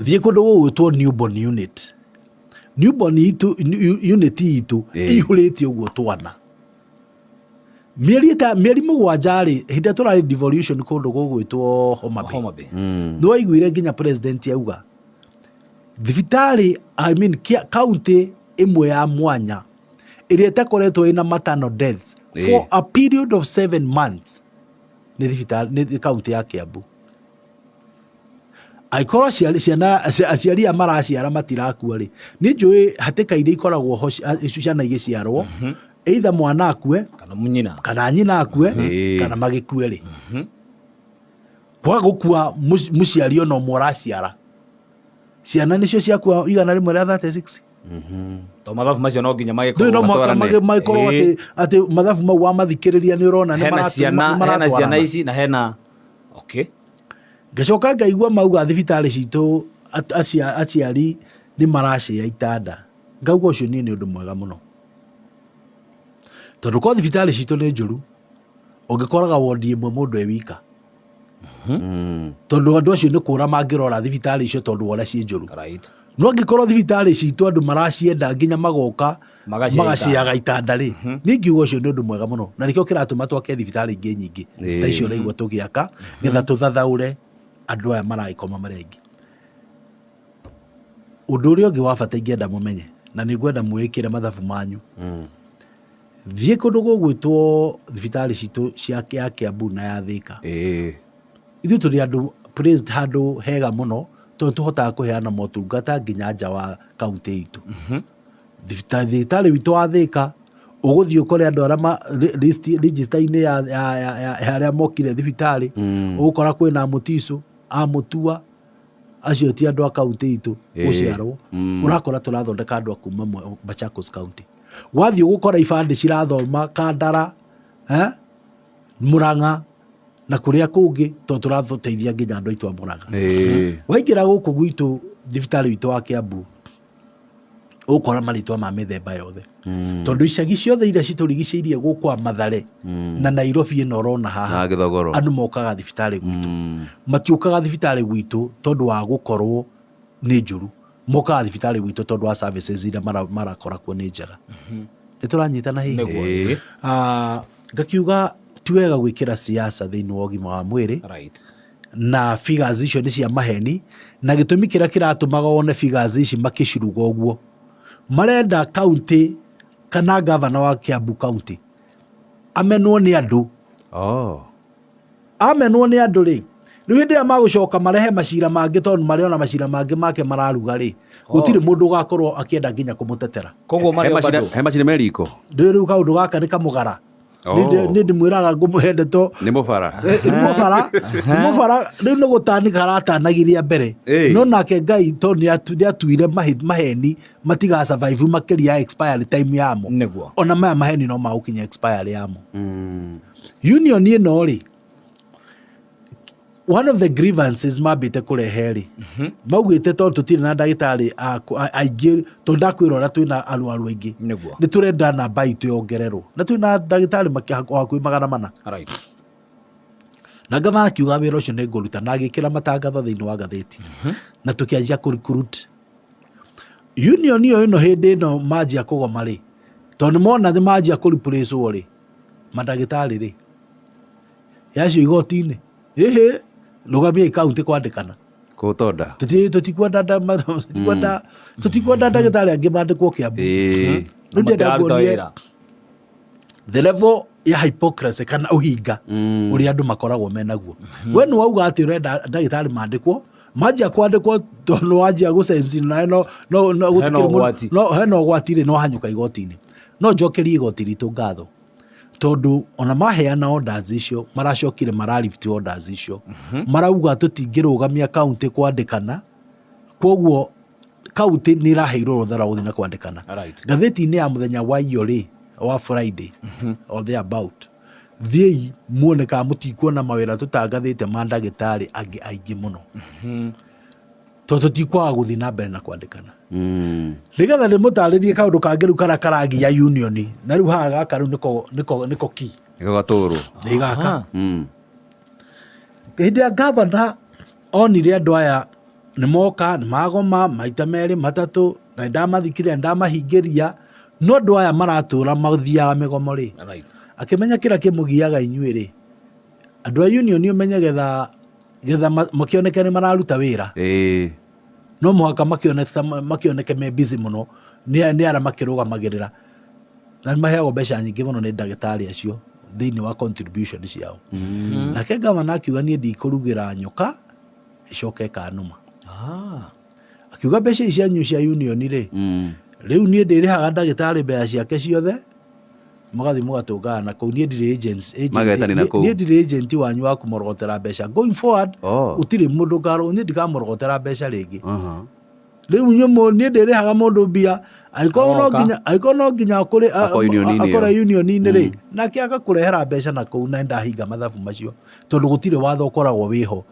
S3: Thiĩ kũndũ gũgwĩtwo newborn unit. Newborn itũ, unit itũ ĩihũrĩte ũguo twana. Mĩeri 7 rĩ, hĩndĩ ĩrĩa tũrarĩ devolution kũndũ gũgwĩtwo Homa Bay.
S2: Homa Bay.
S3: Nĩ waiguire nginya president auga thibitarĩ, I mean, county ĩmwe ya mwanya ĩrĩa ĩtakoretwo ĩna maternal deaths for a period of 7 months nĩ thibitarĩ, nĩ county ya Kiambu. Angĩkorwo aciari aya maraciara matirakua rĩ, nĩ njũĩ hatĩka iria ikoragwo ho ciana igĩciarwo, either mwana akue
S2: kana nyina,
S3: kana nyina akue, kana magĩkue rĩ, kwaga gũkua mũciari ona ũmwe ũraciara ciana nĩcio ciakua 136.
S2: To mathabu macio no nginya
S3: Ndũĩ no
S2: magĩkorwo
S3: mũhaka
S1: matwarane.
S3: magĩkorwo atĩ mathabu mau wamathikĩrĩria nĩ ũrona nĩ
S2: hena ciana,
S3: nĩ
S2: hena
S3: maratwarana.
S2: ciana ici na hena okay.
S3: Ngacoka ngaigua mauga thibitarĩ citũ aciari nĩ maracĩa itanda. Ngauga ũcio niĩ nĩ ũndũ mwega mũno, tondũ korwo thibitarĩ citũ nĩ njũru ũngĩkoraga wondi ĩmwe mũndũ e wika. Tondũ andũ acio nĩ kũra mangĩrora thibitarĩ icio tondũ wa ũrĩa ciĩ njũru. No angĩkorwo thibitarĩ citũ andũ maracienda nginya magoka
S2: Magaciaga
S3: magaciaga itanda rĩ, niĩ ngiuga ũcio nĩ ũndũ mwega mũno, na nĩkĩo kĩratũma twake thibitarĩ ingĩ nyingĩ ta icio ũraigua tũgĩaka, nĩgetha tũthathaũre andũ aya maragĩkoma marĩ aingĩ. Ũndũ ũrĩa ũngĩ wa bata ingĩenda mũmenye, na nĩ ngwenda mwĩkĩre mathabu manyu, thiĩ kũndũ gũgwĩtwo thibitarĩ citũ cia ya Kiambu na ya Thika. Ithuĩ tũrĩ andũ placed handũ hega mũno, tondũ tũhotaga kũheana motungata nginya nja wa kaunti itũ. Thibitarĩ witũ wa Thika ũgũthiĩ ũkore andũ arĩa register-inĩ ya arĩa mokire thibitarĩ, ũgũkora kwĩna Mũtiso, a Mũtua, acio ti andũ a kaunti itũ gũciarwo. Ũrakora tũrathondeka andũ a kuma Machakos County. Wathiĩ ũgũkora ibandĩ cirathoma Kandara, Murang'a na kũrĩa kũngĩ, tondũ tũrateithia nginya andũ aitũ a Murang'a. Waingĩra gũkũ gwitũ thibitarĩ witũ wa Kiambu, ũgũkora marĩtwa ma mĩthemba yothe. Tondũ icagi ciothe iria citũrigicĩirie gũkũ a Mathare na Nairobi ĩno ũrona haha,
S1: Na Gĩthogoro.
S3: andũ mokaga thibitarĩ gwitũ. Matiũkaga thibitarĩ gwitũ tondũ wa gũkorwo nĩ njũru, mokaga thibitarĩ gwitũ tondũ wa services iria marakora kuo nĩ njega. Nĩ tũranyitana hihi?
S2: Nĩguo.
S3: Ngakiuga ti wega gwĩkĩra siasa thĩinĩ wa ũgima wa mwĩrĩ. Na figures icio nĩ cia maheni, na gĩtũmi kĩrĩa kĩratũmaga wone figures ici makĩciruga ũguo, marenda county kana governor wa Kiambu County amenwo nĩ andũ. Amenwo nĩ andũ rĩ, Rĩu hĩndĩ ĩrĩa magũcoka marehe macira mangĩ, tondũ marĩ ona macira mangĩ make mararuga rĩ, gũtirĩ mũndũ ũgakorwo akĩenda nginya kũmũtetera.
S2: Koguo
S1: He
S2: marĩ o
S1: macina
S2: bado.
S1: he macina me riko.
S3: Ndũĩ rĩu kaũndũ gaka nĩ kamũgara.
S1: Oh.
S3: Nĩ ndĩmwĩraga ngũmũhe ndeto.
S1: Nĩ mũbara.
S3: Nĩ mũbara, nĩ mũbara rĩu nĩ gũtanika aratanagiria mbere. No nake Ngai tondũ nĩ atuire maheni matiga survive makĩria ya expiry time yamo.
S2: Nĩguo.
S3: Ona maya maheni no magũkinya expiry yamo. Union ĩno rĩ, one of the grievances mambĩte kũrehe rĩ, maugĩte tondũ tũtirĩ na ndagĩtarĩ aingĩ, tondũ ndakwĩra ũrĩa twĩna arwaru aingĩ,
S2: Nĩguo.
S3: nĩ tũrenda namba itũ yongererwo, na twĩna ndagĩtarĩ hakuhĩ 400. Na ngavana akiuga wĩra ũcio nĩ ngũruta, na agĩkĩra matangatho thĩinĩ wa ngathĩti, na tũkĩanjia kũ recruit. Union ĩyo ĩno hĩndĩ ĩno manjia kũgoma rĩ, tondũ nĩ mona nĩ manjia kũ replace wo rĩ, mandagĩtarĩ rĩ, yacio igoti-inĩ, ĩhĩ, rũgamiai kaunti kwandĩkana.
S1: Kũtonda.
S3: Tũtikwenda ndagĩtarĩ angĩ mandĩkwo Kiambu. Rĩu ndĩrenda
S2: Matiraruta
S3: nguonie
S2: wĩra.
S3: the level ya hypocrisy kana ũhinga ũrĩa andũ makoragwo menaguo. We nĩ wauga atĩ ũrenda ndagĩtarĩ mandĩkwo, manjia kwandĩkwo tondũ wanjia gũcenjia nawe no, no, no,
S2: Hena
S3: gũtikĩrĩ mũndũ-
S2: ũgwati.
S3: no, hena ũgwati rĩ, no hanyũka igoti-inĩ. No njokerie igoti ritũ ngatho, tondũ ona maheana orders icio, maracokire mara lift orders icio. Marauga tũtingĩrũgamia county kwandĩkana, koguo county nĩ ĩraheirwo rũtha rwa gũthiĩ na kwandĩkana. Ngathĩti-inĩ ya mũthenya wa iyo rĩ, wa Friday or there about, thiĩi muone kana mũtikuona mawĩra tũtangathĩte ma ndagĩtarĩ angĩ aingĩ mũno. Tondũ tũtikwaga gũthiĩ na mbere na kwandĩkana. Nĩgetha ndĩmũtarĩrie kaũndũ kangĩ rĩu karĩa karagia union, na rĩu haha gaka rĩu nĩko key.
S1: Nĩko gatũrũ.
S3: Nĩ gaka. Hĩndĩ ya gavana onire andũ aya nĩ moka, nĩ magoma maita merĩ matatũ, na nĩ ndamathikĩrĩria, nĩ ndamahingĩria, no andũ aya maratũra mathiaga mĩgomo rĩ. Akĩmenya kĩrĩa kĩmũgiaga inyuĩ rĩ, andũ a union ũmenye getha makĩoneke nĩ mararuta wĩra. No mũhaka makĩoneke me busy mũno, nĩ arĩa makĩrũgamagĩrĩra. Na nĩ maheagwo mbeca nyingĩ mũno nĩ ndagĩtarĩ acio thĩinĩ wa contribution ciao. Nake gavana akiuga niĩ ndikũrugĩra nyoka ĩcoke ĩkanũma. Akiuga mbeca ici cianyu cia union rĩ, rĩu niĩ ndĩrĩhaga ndagĩtarĩ mbeca ciake ciothe, mũgathiĩ mũgatũngana na kũu. Niĩ ndirĩ agents, agent,
S1: Magetani na kũu.
S3: niĩ ndirĩ agent wanyu wa kũmũrogotera mbeca. Going forward, gũtirĩ mũndũ niĩ ndikamũrogotera mbeca rĩngĩ. Rĩu niĩ ndĩrĩhaga mũndũ mbia, angĩkorwo no
S2: Agoka.
S3: nginya, angĩkorwo no nginya akũrĩ,
S1: Akorwo union-inĩ
S3: akorwo
S1: ĩyo.
S3: union-inĩ rĩ, nake agakũrehera mbeca na kũu, na ndahinga mathabu macio, tondũ gũtirĩ watho ũkoragwo wĩho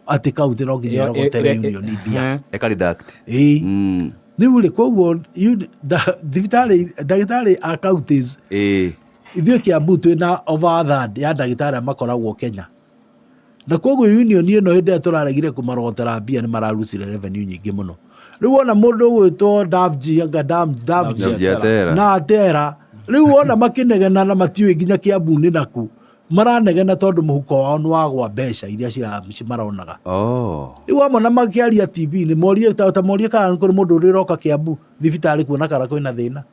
S3: atĩ kaunti no nginya ĩrogotere union mbia.
S1: Eka deduct.
S3: Ĩĩ. Rĩu rĩ, koguo thibitarĩ, ndagĩtarĩ a counties, ithuĩ Kiambu twĩna over a third ya ndagĩtarĩ arĩa makoragwo Kenya. Na koguo union ĩno hĩndĩ ĩrĩa tũraregire kũmarogotera mbia nĩ mararucire revenue nyingĩ mũno. Rĩu wona mũndũ ũgwĩtwo Davji, anga Davji.
S1: Davji Atera.
S3: Na Atera. Rĩu wona makĩnegena na matiũĩ nginya Kiambu nĩ naku. Maranegena tondũ mũhuko wao nĩ wagwa mbeca iria maronaga. Rĩu wamona makĩaria T V-inĩ, morie ta morie kana kũrĩ mũndũ ũrĩa ũroka Kiambu thibitarĩ kuona kana kwĩna thĩna.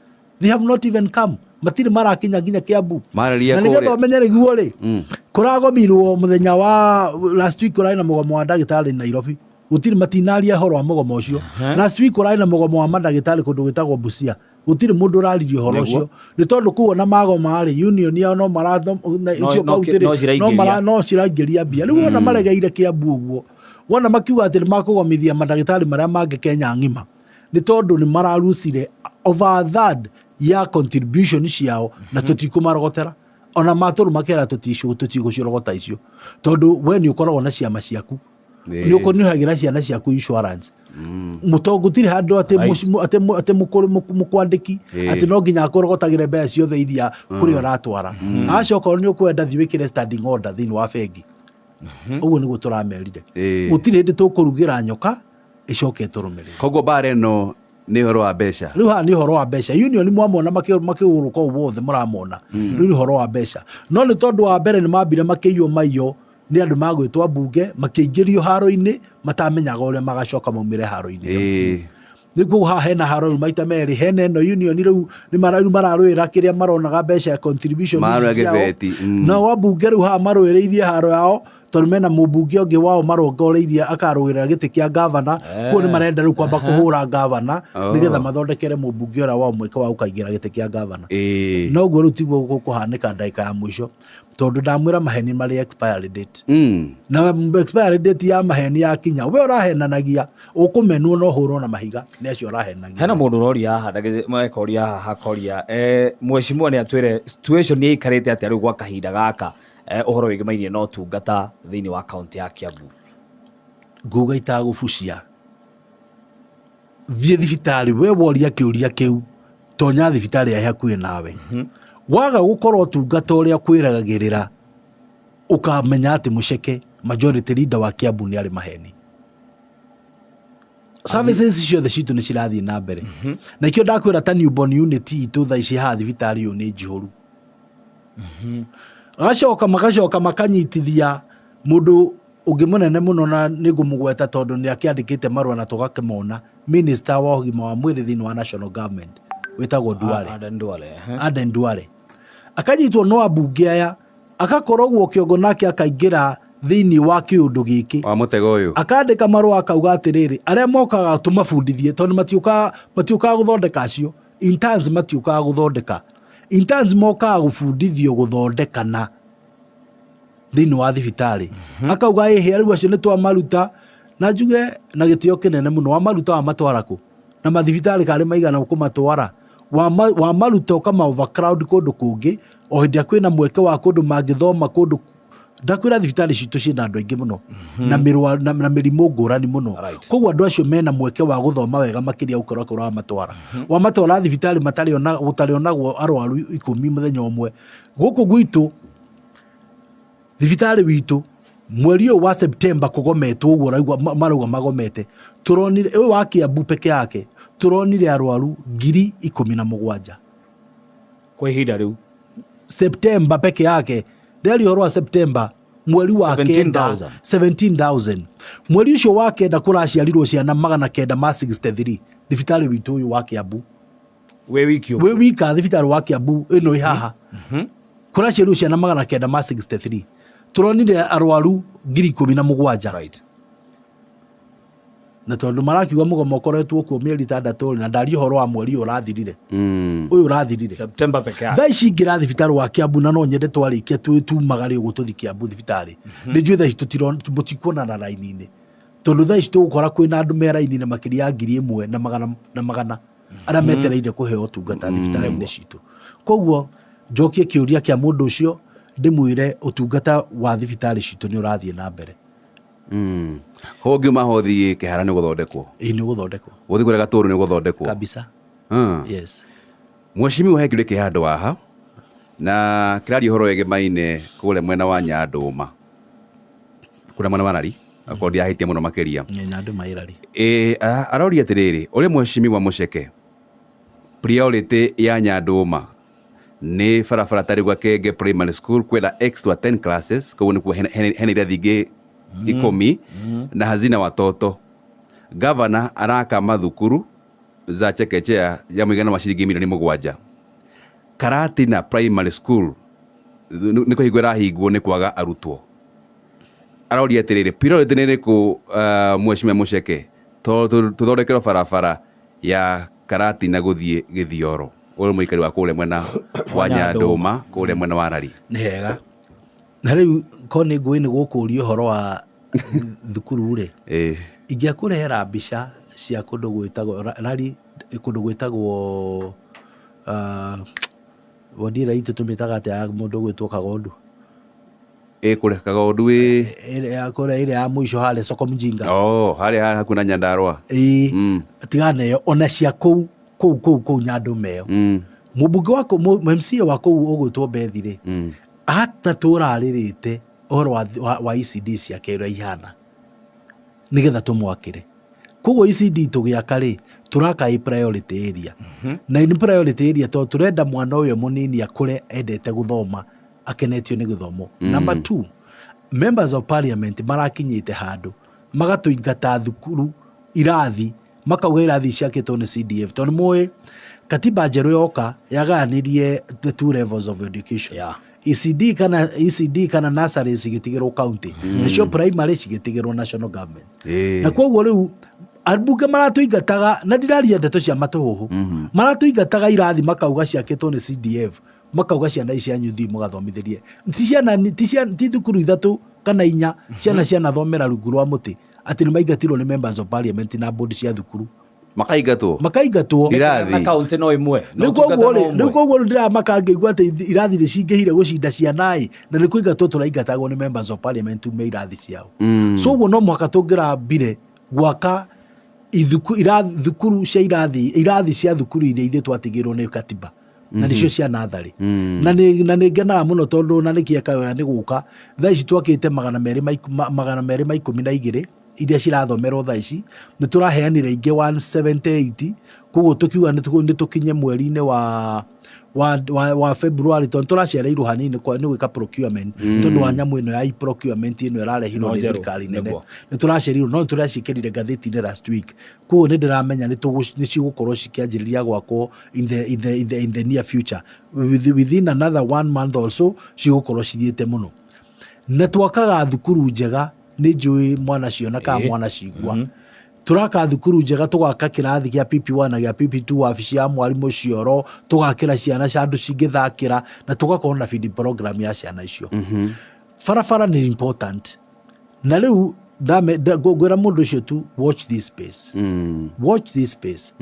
S3: They have not even come. Matirĩ marakinya nginya Kiambu.
S1: Marĩria
S3: Na nĩgetha
S1: kũrĩa.
S3: ũmenye nĩguo rĩ, kũragomirwo mũthenya wa last week kũrarĩ na mũgomo wa ndagĩtarĩ Nairobi. Gũtirĩ matinaria ũhoro wa mũgomo ũcio. Last week kũrarĩ na mũgomo wa mandagĩtarĩ kũndũ gwĩtagwo Busia. Gũtirĩ mũndũ ũraririe ũhoro ũcio. Nĩ tondũ kũu ona magoma rĩ, union yao no mara, no, na icio kaunti rĩ,
S2: No ciraingĩria.
S3: no mara, no ciraingĩria mbia. Rĩu wona maregeire Kiambu ũguo, wona makiuga atĩ nĩ makũgomithia mandagĩtarĩ marĩa mangĩ Kenya ng'ima, nĩ tondũ nĩ mararucire over a third ya contribution ciao na tũtikũmarogotera. Ona matũrũma kera tũtigũcirogota icio. Tondũ we nĩ ũkoragwo na ciama ciaku. Nĩ ũkũnĩhagĩra ciana ciaku insurance. Mũtongo gũtirĩ handũ atĩ atĩ mũkwandĩki, atĩ no nginya akũrogotagĩre mbeca ciothe iria kũrĩa ũratwara. Acoka nĩ ũkwenda thiĩ wĩkĩre standing order thĩinĩ wa bengi. Ũguo nĩguo tũramerire. Gũtirĩ hĩndĩ tũkũrugĩra nyoka ĩcoke ĩtũrũmĩrĩre.
S1: Koguo mbara ĩno nĩ ũhoro wa mbeca.
S3: Rĩu haha nĩ ũhoro wa mbeca. Union mwamona makĩgũrũka ũũ wothe mũramona. Rĩu nĩ ũhoro wa mbeca. No nĩ tondũ wa mbere nĩ mambire makĩiywo maiyo nĩ andũ magwĩtwo mbunge, makĩingĩrio haro-inĩ, matamenyaga ũrĩa magacoka maumĩre haro-inĩ ĩyo. Rĩu koguo haha hena haro rĩu maita merĩ, hena ĩno union rĩu nĩ rĩu mararũĩra kĩrĩa maronaga mbeca ya contribution
S1: Marũa
S3: ciao.
S1: gĩbeti,
S3: Na wambunge rĩu haha marũĩrĩirie haro yao, Tondũ mena mũmbunge ũngĩ wao marongoreirie akarũĩrĩra gĩtĩ kĩa gavana. Kuo nĩ marenda rĩu kwamba kũhũra gavana nĩgetha mathondekere mũmbunge ũrĩa wao mweke wa gũkaingĩra gĩtĩ kĩa gavana. Noguo rĩu tiguo gũkũhanĩka ndagĩka ya mũico, tondũ ndamwĩra maheni marĩ expiry date. Na expiry date ya maheni yakinya, we ũrahenanagia ũkũmenwo na ũhũrwo na mahiga nĩ acio ũrahenagia.
S2: Hena mũndũ ũroria haha, makoria haha, akoria, mheshimiwa nĩ atwĩre situation ĩikarĩte atĩa rĩu gwa kahinda gaka, ũhoro wĩgĩmainie na ũtungata thĩinĩ wa kaunti ya Kiambu.
S3: Nguga itagũbucia, thiĩ thibitarĩ, we woria kĩũria kĩu, tonya thibitarĩ ya hakuhĩ nawe. Waga gũkorwo ũtungata ũrĩa kwĩragagĩrĩra, ũkamenya atĩ Mũceke majority leader wa Kiambu nĩ arĩ maheni. Services ciothe citũ nĩ cirathiĩ na mbere. Na ikĩo ndakwĩra ta newborn unit itũ thaa ici haha thibitarĩ ũyũ nĩ njihũru. Gacoka magacoka makanyitithia mũndũ ũngĩ mũnene mũno, na nĩ ngũmũgweta tondũ nĩ akĩandĩkĩte marũa na tũgakĩmona, minister wa ũgima wa mwĩrĩ thĩinĩ wa national government wĩtagwo Duale.
S2: Aden Duale.
S3: Aden Duale akanyitwo no ambunge aya, akakorogwo kĩongo nake akaingĩra thĩinĩ wa kĩũndũ gĩkĩ
S1: wa mũtego ũyũ,
S3: akandĩka marũa akauga atĩrĩrĩ, arĩa mokaga tũmabundithie, tondũ matiũkaga gũthondeka, acio interns matiũkaga gũthondeka, interns mokaga gũbundithio gũthondekana thĩinĩ wa thibitarĩ. Akauga ĩhĩ, rĩu acio nĩ twamaruta, na njuge na gĩtĩo kĩnene mũno, wamaruta wamatwara kũ? Na mathibitarĩ karĩ maigana kũmatwara? Wamaruta ũkama overcrowd kũndũ kũngĩ, o hĩndĩ ĩrĩa kwĩna mweke wa kũndũ mangĩthoma kũndũ. Ndakwĩra thibitarĩ citũ ciĩna andũ aingĩ mũno na mĩrimũ ngũrani mũno. Koguo andũ acio mena mweke wa gũthoma wega makĩria gũkĩra kũrĩa wamatwara. Wamatwara thibitarĩ matarĩ ona gũtarĩ onagwo arwaru 10 mũthenya ũmwe. Gũkũ gwitũ thibitarĩ witũ mweri ũyũ wa September kũgometwo ũguo ũraigua marauga magomete, tũronire ũyũ wa Kiambu peke yake tũronire arwaru 17,000
S2: kwa ihinda rĩu.
S3: September peke yake, ndĩraria ũhoro wa September, mweri wa kenda.
S2: 17,000.
S3: 17,000 mweri ũcio wa kenda, kũraciarirwo ciana 963 thibitarĩ witũ ũyũ wa Kiambu.
S2: Wĩ wiki
S3: wĩ wika thibitarĩ wa Kiambu ĩno ĩ haha kũraciarirwo ciana 963, tũronire arwaru 17,000. Na tondũ marakiuga mũgomo ũkoretwo kuo mĩeri 6 rĩ, na ndaria ũhoro wa mweri ũyũ ũrathirire, ũyũ ũrathirire.
S2: September peke yake.
S3: Thaa ici ingĩra thibitarĩ wa Kiambu, na no nyende twarĩkia tumagare ũguo tũthi Kiambu thibitarĩ, nĩ njũĩ thaa ici mũtikuonana raini-inĩ, tondũ thaa ici tũgũkora kwĩna andũ me raini-inĩ makĩria ya 1,000 na magana na magana arĩa metereire kũheo ũtungata thibitarĩ-inĩ citũ. Koguo njokie kĩũria kĩa mũndũ ũcio, ndĩmwĩre ũtungata wa thibitarĩ citũ nĩ ũrathiĩ na mbere.
S1: Koguo ngiuma ho thiĩ Kĩhara nĩ gũthondekwo?
S3: Ĩĩ, nĩ ũgũthondekwo.
S1: Gũthiĩ kũrĩa Gatũrũ nĩ gũthondekwo?
S3: Kabisa. Yes.
S1: Mheshimiwa, he kĩũria kĩ handũ haha na kĩraria ũhoro wĩgĩmaine kũrĩa mwena wa Nyandũma, kũrĩa mwena wa Rari, akorwo ndiahĩtia mũno makĩria.
S3: Nyandũma ĩrari.
S1: Ĩ, aroria atĩrĩrĩ, ũrĩa mheshimiwa Mũceke, priority ya Nyandũma nĩ barabara ta rĩu Gakenge Primary School kwĩna extra 10 classes, koguo nĩkuo hena irathi ingĩ 10 na hazina watoto. Gavana araka mathukuru za chekechea ya mũigana wa ciringi milioni 7. Karatina Primary School nĩ kũhingwo ĩrahingwo nĩ kwaga arutwo. Aroria atĩrĩrĩ, priority nĩ ĩrĩkũ, mheshimiwa Mũceke, tondũ tũthondekerwo barabara ya Karatina gũthiĩ Gĩthioro? Ũyũ mũikari wa kũrĩa mwena wa Nyandũma, kũrĩa mwena wa Rari.
S3: Nĩ hega. Na rĩu ko nĩ ngũĩ nĩ gũkũria ũhoro wa thukuru rĩ, ingĩakũrehera mbica cia kũndũ gwĩtagwo Rari, kũndũ gwĩtagwo wodi ĩrĩa itũ tũmĩtaga atĩa ya mũndũ ũgwĩtwo Kagondu?
S1: Ĩ kũrĩa Kagondu ĩ?
S3: Kũrĩa ĩrĩa ya mũico harĩa Soko Mjinga.
S1: Oh, harĩa hakuhĩ na Nyandarua.
S3: Ĩĩ. Tigana na ĩyo, ona cia kũu kũu kũu kũu Nyandũma ĩyo. Mũmbunge wa kũu, MCA wa kũu ũgwĩtwo Bethi rĩ, atatũra arĩrĩte ũhoro wa ECD ciake ũrĩa ihana nĩgetha tũmwakĩre. Koguo ECD tũgĩaka rĩ, tũraka ĩ priority area. Na nĩ priority area tondũ tũrenda mwana ũyũ mũnini akũre endete gũthoma, akenetio nĩ gĩthomo. Number two, members of parliament marakinyĩte handũ magatũingata thukuru irathi, makauga irathi ciakĩtwo nĩ CDF, tondũ nĩ mũĩ katiba njerũ yoka yagayanirie the two levels of education. ECD kana ECD kana nursery cigĩtigĩrwo county, nacio primary cigĩtigĩrwo national government. Na koguo rĩu ambunge maratũingataga, na ndiraria ndeto cia matũhũhũ, maratũingataga irathi makauga ciakĩtwo nĩ CDF, makauga ciana ici cianyu thiĩ mũgathomithĩrie. Ti ciana, ti thukuru ithatũ kana inya ciana cianathomera rungu rwa mũtĩ, atĩ nĩ maingatirwo nĩ members of parliament na board cia thukuru.
S1: Makaingatwo.
S3: Makaingatwo.
S1: Irathi.
S2: Na kaunti no ĩmwe na
S3: Rĩu
S2: ũtungata
S3: koguo
S2: no
S3: rĩ, rĩu
S2: ũmwe.
S3: koguo rĩu ndĩramaka ngĩigua atĩ irathi nĩ cingĩhire gũcinda ciana ĩ, na nĩ kũingatwo tũraingatagwo nĩ members of parliament tume irathi ciao. So ũguo no mũhaka tũngĩrambire gwaka thukuru cia irathi, irathi cia thukuru iria ithuĩ twatigĩrwo nĩ katiba, na nĩcio cia natharĩ. Na nĩ ngenaga mũno tondũ na nĩ kĩeka wega nĩ gũka thaa ici twakĩte 212 iria cirathomerwo thaa ici. Nĩ tũraheanire ingĩ 178, koguo tũkiuga nĩ tũkinye mweri-inĩ wa February, tondũ tũracereirwo hanini nĩ gwĩka procurement, tondũ wa nyamũ ĩno ya e-procurement ĩno ĩrarehirwo
S2: No
S3: nĩ
S2: njerũ,
S3: thirikari nene.
S2: Nĩguo.
S3: Nĩ tũracereirwo, no nĩ tũraciĩkĩrire ngathĩti-inĩ last week, koguo nĩ ndĩramenya nĩ cigũkorwo cikĩanjĩrĩria gwakwo in the near future, within another one month or so cigũkorwo cithiĩte mũno. Na twakaga thukuru njega, nĩ njũĩ mwana ciona kana mwana cigua. Tũraka thukuru njega, tũgaka kĩrathi gĩa PP1 na gĩa PP2, wabici ya mwarimũ, cioro, tũgakĩra ciana cia andũ cingĩthakĩra, na tũgakorwo na feeding program ya ciana icio. Barabara nĩ important, na rĩu ngwĩra mũndũ ũcio tu, watch this space. Watch this space.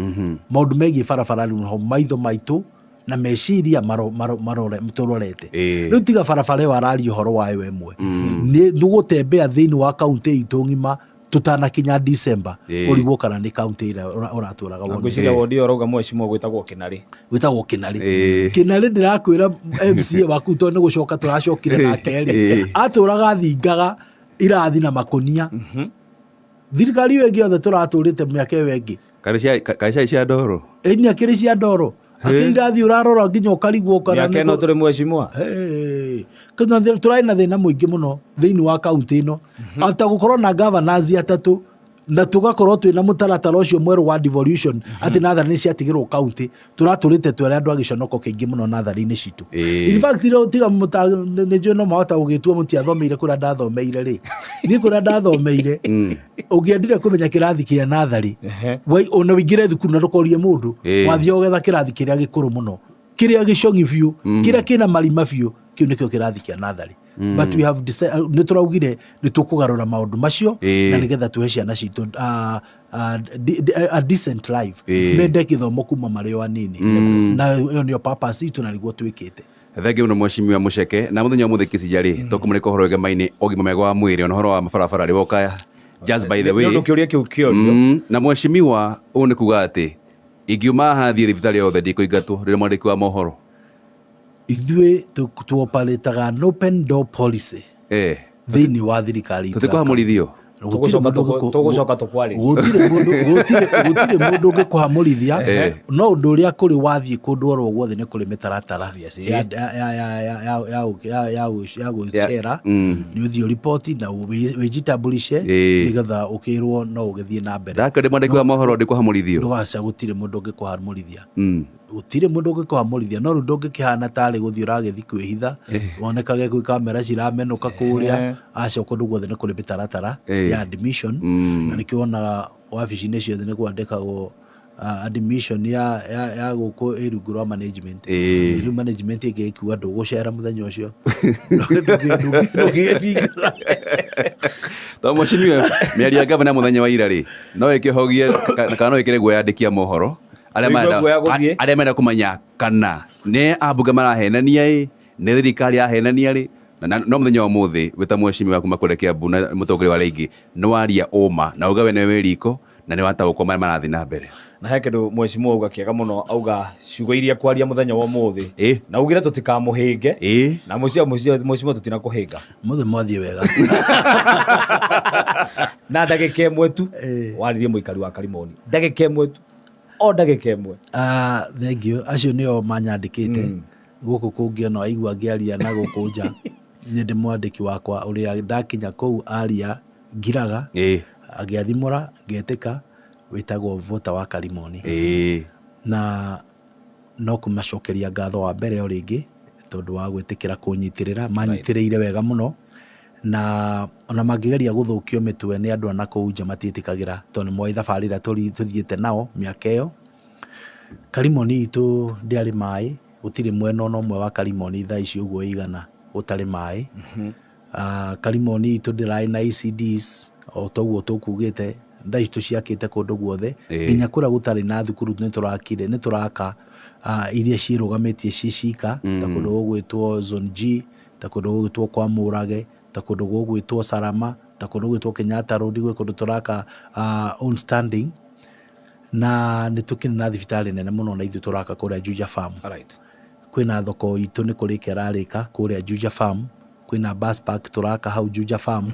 S3: Maũndũ megiĩ barabara rĩu nĩho maitho maitũ na meciria tũrorete. Rĩu tiga barabara ĩyo araria ũhoro wayo ĩmwe, nĩ gũtembea thĩinĩ wa kaunti itũ ng'ima tũtanakinya December, ũrigwo kana nĩ kaunti ĩrĩa ũratũraga
S2: Na
S3: woni.
S2: Ngwĩciria wondi ĩyo ũrauga mheshimiwa gwĩtagwo Kĩnarĩ.
S3: Wĩtagwo Kĩnarĩ. Kĩnarĩ, ndĩrakwĩra MCA waku, tondũ nĩ gũcoka tũracokire nake rĩ, atũraga thingaga irathi na makũnia. Thirikari ĩyo ĩngĩ yothe tũratũrĩte mĩaka ĩyo ĩngĩ
S1: Kaĩ ciarĩ cia ndoro?
S3: Ĩni akĩrĩ cia ndoro, akĩrĩ irathi ũrarora nginya ũkarigwo kana
S2: Mĩaka ĩno tũrĩ, mheshimiwa.
S3: Hey, tũrarĩ na thĩna mũingĩ mũno thĩinĩ wa kaunti ĩno, after gũkorwo na governors atatũ na tũgakorwo twĩna mũtaratara ũcio mwerũ wa devolution, atĩ natharĩ nĩ ciatigĩrwo kaunti. Tũratũrĩte twĩrĩ andũ a gĩconoko kĩingĩ mũno natharĩ-inĩ citũ. In fact, rĩu tiga nĩ njũĩ no mahota gũgĩtua mũtiathomeire kũrĩa ndathomeire rĩ. Niĩ kũrĩa ndathomeire, ũngĩendire kũmenya kĩrathi kĩa natharĩ, ona ũingĩre thukuru na ndũkorie mũndũ, wathiĩ ũgetha kĩrathi kĩrĩa gĩkũrũ mũno, kĩrĩa gĩcong'i biũ, kĩrĩa kĩna marima biũ, kĩu nĩkĩo kĩrathi kĩa natharĩ. But we have nĩ tũraugire nĩ tũkũgarũra maũndũ macio na nĩgetha tũhe ciana citũ a decent life, mende gĩthomo kuma marĩ o anini, na ĩyo nĩyo purpose itũ na nĩguo twĩkĩte.
S1: Thengiũ mũno, mheshimiwa Mũceke. Na mũthenya ũmũthĩ kĩcija rĩ, tũkũmũrĩka ũhoro wĩgemaine ũgima mwega wa mwĩrĩ, ona ũhoro wa mabarabara rĩ woka just by the way.
S2: Nĩ ũndũ kĩũria kĩu kĩorio.
S1: Na mheshimiwa, ũũ nĩ kuga atĩ ingiuma haha thiĩ thibitarĩ yothe ndikũingatwo rĩrĩa mwandĩki wa mohoro?
S3: Ithuĩ tuoparĩtaga an open door policy thĩinĩ wa thirikari itũ ya
S1: Tũtikũhamũrithio?
S3: Gũtirĩ mũndũ
S2: Tũgũcoka tũkwarĩrie.
S3: Gũtirĩ mũndũ ũngĩkũhamũrithia. No ũndũ ũrĩa kũrĩ, wathiĩ kũndũ oro guothe nĩ kũrĩ mĩtaratara ya gũcera. Nĩ ũthiĩ ũriboti na wĩjitambulishe nĩgetha ũkĩrwo no ũgĩthiĩ na mbere.
S1: Ndakĩo ndĩ mwandĩki wa mohoro ndikũhamũrithio?
S3: Ndũgaca, gũtirĩ mũndũ ũngĩkũhamũrithia. Gũtirĩ mũndũ ũngĩkũhamũrithia, no rĩu ndũngĩkĩhana tarĩ gũthiĩ ũragĩthiĩ kwĩhitha wonekage gwĩ kamera ciramenũka kũrĩa. Aca, kũndũ guothe nĩ kũrĩ mĩtaratara ya admission, na nĩkĩo wonaga wabici-inĩ ciothe nĩ kwandĩkagwo admission ya gũkũ ĩ rungu rwa management. Rĩu management ĩngĩ ĩkiuga ndũgũcera mũthenya ũcio, ndũngĩgĩbingĩra.
S1: To mheshimiwa, mĩario ya gavana mũthenya wa ira rĩ, no ĩkĩhogie kana no ĩkĩre guoya andĩki a mohoro arĩa
S2: Ũigue guoya gũthiĩ?
S1: Arĩa marenda kũmenya kana nĩ ambunge marahenania ĩ, nĩ thirikari yahenania rĩ? No mũthenya wa ũmũthĩ wĩta mheshimiwa kuma kũrĩa Kiambu na mũtongoria wa arĩa aingĩ, nĩ waria ũma na uga we nĩwe wĩ riko na nĩ wataũkwo marĩa marathiĩ na mbere.
S2: Na he kĩndũ mheshimiwa auga kĩega mũno, auga ciugo iria kwaria mũthenya wa ũmũthĩ na augire tũtikamũhĩnge. Na mheshimiwa, tũtinakũhĩnga.
S3: Mũthĩ mwathiĩ wega.
S2: Na ndagĩka ĩmwe tu waririe mũikari wa Karimoni, ndagĩka ĩmwe tu, o ndagĩka ĩmwe.
S3: Ah, thank you. Acio nĩo manyandĩkĩte gũkũ kũngĩ, ona waigua ngĩaria na gũkũ nja, nĩ ndĩ mwandĩki wakwa ũrĩa ndakinya kũu aria ngiraga, agĩathimũra ngetĩka, wĩtagwo Vota wa Karimoni. Na no kũmacokeria ngatho wa mbere o rĩngĩ, tondũ wa gwĩtĩkĩra kũnyitĩrĩra, manyitĩrĩire wega mũno, na ona mangĩgeria gũthũkio mĩtwe nĩ andũ a nakũu nja matiĩtĩkagĩra tondũ nĩ moĩ thabarĩ ĩrĩa tũthiĩte nao mĩaka ĩyo. Karimoni itũ ndĩarĩ maĩ, gũtirĩ mwena ona ũmwe wa Karimoni thaa ici ũguo ĩigana gũtarĩ maĩ. Karimoni itũ ndĩrarĩ na ECDs o toguo tũkugĩte, thaa ici tũciakĩte kũndũ guothe, nginya kũrĩa gũtarĩ na thukuru nĩ tũrakire, nĩ tũraka iria ciĩrũgamĩtie ciĩ cika, ta kũndũ gũgwĩtwo Zone G, ta kũndũ gũgwĩtwo kwa Mũrage, ta kũndũ gũgwĩtwo Salama, ta kũndũ gũgwĩtwo Kenyatta Road, gwĩ kũndũ tũraka on standing. Na nĩ tũkĩrĩ na thibitarĩ nene mũno na ithuĩ tũraka kũrĩa Juja Farm. Kwĩna thoko itũ nĩ kũrĩka ĩrarĩka kũrĩa Juja Farm, kwĩna bus park tũraka hau Juja Farm.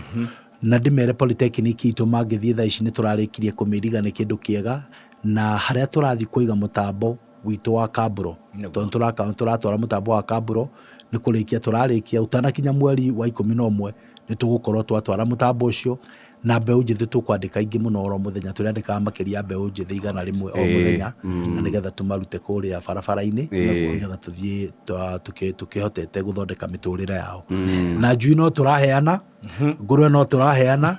S3: Na ndĩmere polytechnic itũ mangĩthiĩ thaa ici nĩ tũrarĩkirie kũmĩiriga nĩ kĩndũ kĩega, na harĩa tũrathiĩ kũiga mũtambo witũ wa Kaburo, tondũ tũratwara mũtambo wa Kaburo, nĩ kũrĩkia tũrarĩkia, ũtanakinya mweri wa 11 nĩ tũgũkorwo twatwara mũtambo ũcio, na mbeũ njĩthĩ tũkwandĩka aingĩ mũno oro mũthenya, tũrĩandĩkaga makĩria ya mbeũ njĩthĩ 100 o mũthenya, na nĩgetha tũmarute kũrĩa barabara-inĩ, nĩgetha tũthiĩ tũkĩhotete gũthondeka mĩtũrĩre yao. Na njui no tũraheana, ngũrwe no tũraheana,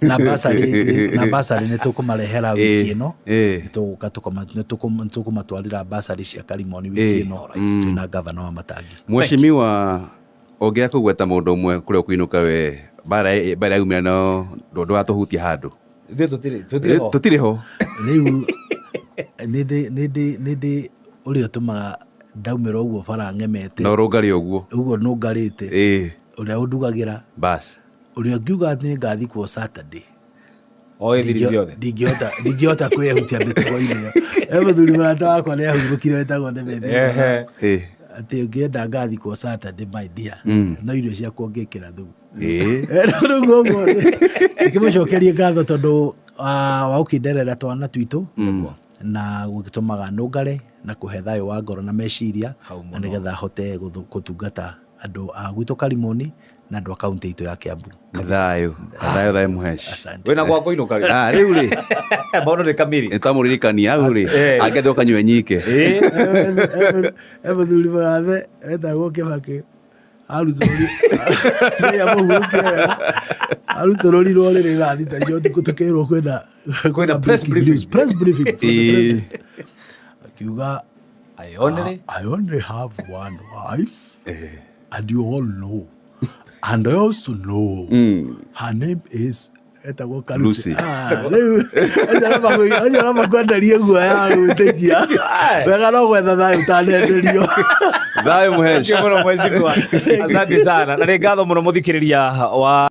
S3: na basarĩ nĩ tũkũmarehera wiki ĩno, nĩ tũgũka nĩ tũkũmatwarĩra basarĩ cia Karimoni wiki ĩno, twĩna gavana wa Matangi.
S1: Mheshimiwa, ũngĩaga kũgweta mũndũ ũmwe kũrĩa ũkũinũka we, mbara yaumĩra no ndũgatũhutia handũ.
S2: Ithuĩ tũtirĩ ho.
S1: Tũtirĩ ho.
S3: Rĩu nĩ ndĩ ũrĩa ũtũmaga ndaumĩra ũguo bara ng'emete.
S1: Na ũrũngarĩ ũguo.
S3: Ũguo nũngarĩte. Ũrĩa ũndugagĩra.
S1: Bas.
S3: Ũrĩa ngiuga nĩ ngathikwo Saturday.
S2: O ĩthiri ciothe.
S3: Ndingĩhota kwĩhutia mĩtugo-inĩ ĩyo. He mũthuri mũrata wakwa nĩ ahurũkire wetagwo Demetrio. Atĩ ũngĩenda ngathikwo Saturday my dear. No irio ciakwa ũngĩkĩra thumu. Rĩu ũguo ndĩkĩmũcokerie ngatho tondũ wa gũkĩnderera twana twitũ na gũgĩtũmaga nũngare na kũhe thayũ wa ngoro na meciria, na nĩgetha hote gũtungata andũ a gwitũ Karimoni na andũ a kaunti itũ ya Kiambu.
S1: Thayũ thayũ thayũ mũheshi.
S3: Asante.
S2: Wĩna gwa kũinũka rĩ?
S1: Rĩu rĩ.
S2: Maũndũ nĩ kamiri.
S1: Nĩ twamũririkania hau rĩ. Angĩathiĩ ũkanyue nyike.
S3: He mũthuri mũrathe etagwo Kĩbakĩ arutũrũrirwo rĩrĩ thaa thita cia ũtukũ tũkĩrwo kwĩna
S2: press briefing.
S3: Press briefing from the president. Akiuga,
S2: I only
S3: I only have one wife, and you all know, and I also know her name is etagwo
S1: Lucy.
S3: Lucy. Rĩu acio aramba kwenderia guoya gwĩtĩkia wega no gwetha thayũ ũtanenderio.
S1: Thayũ mũheshi.
S2: Thank you mũno mheshimiwa. Asante sana. Na nĩ ngatho mũno mũthikĩrĩria wa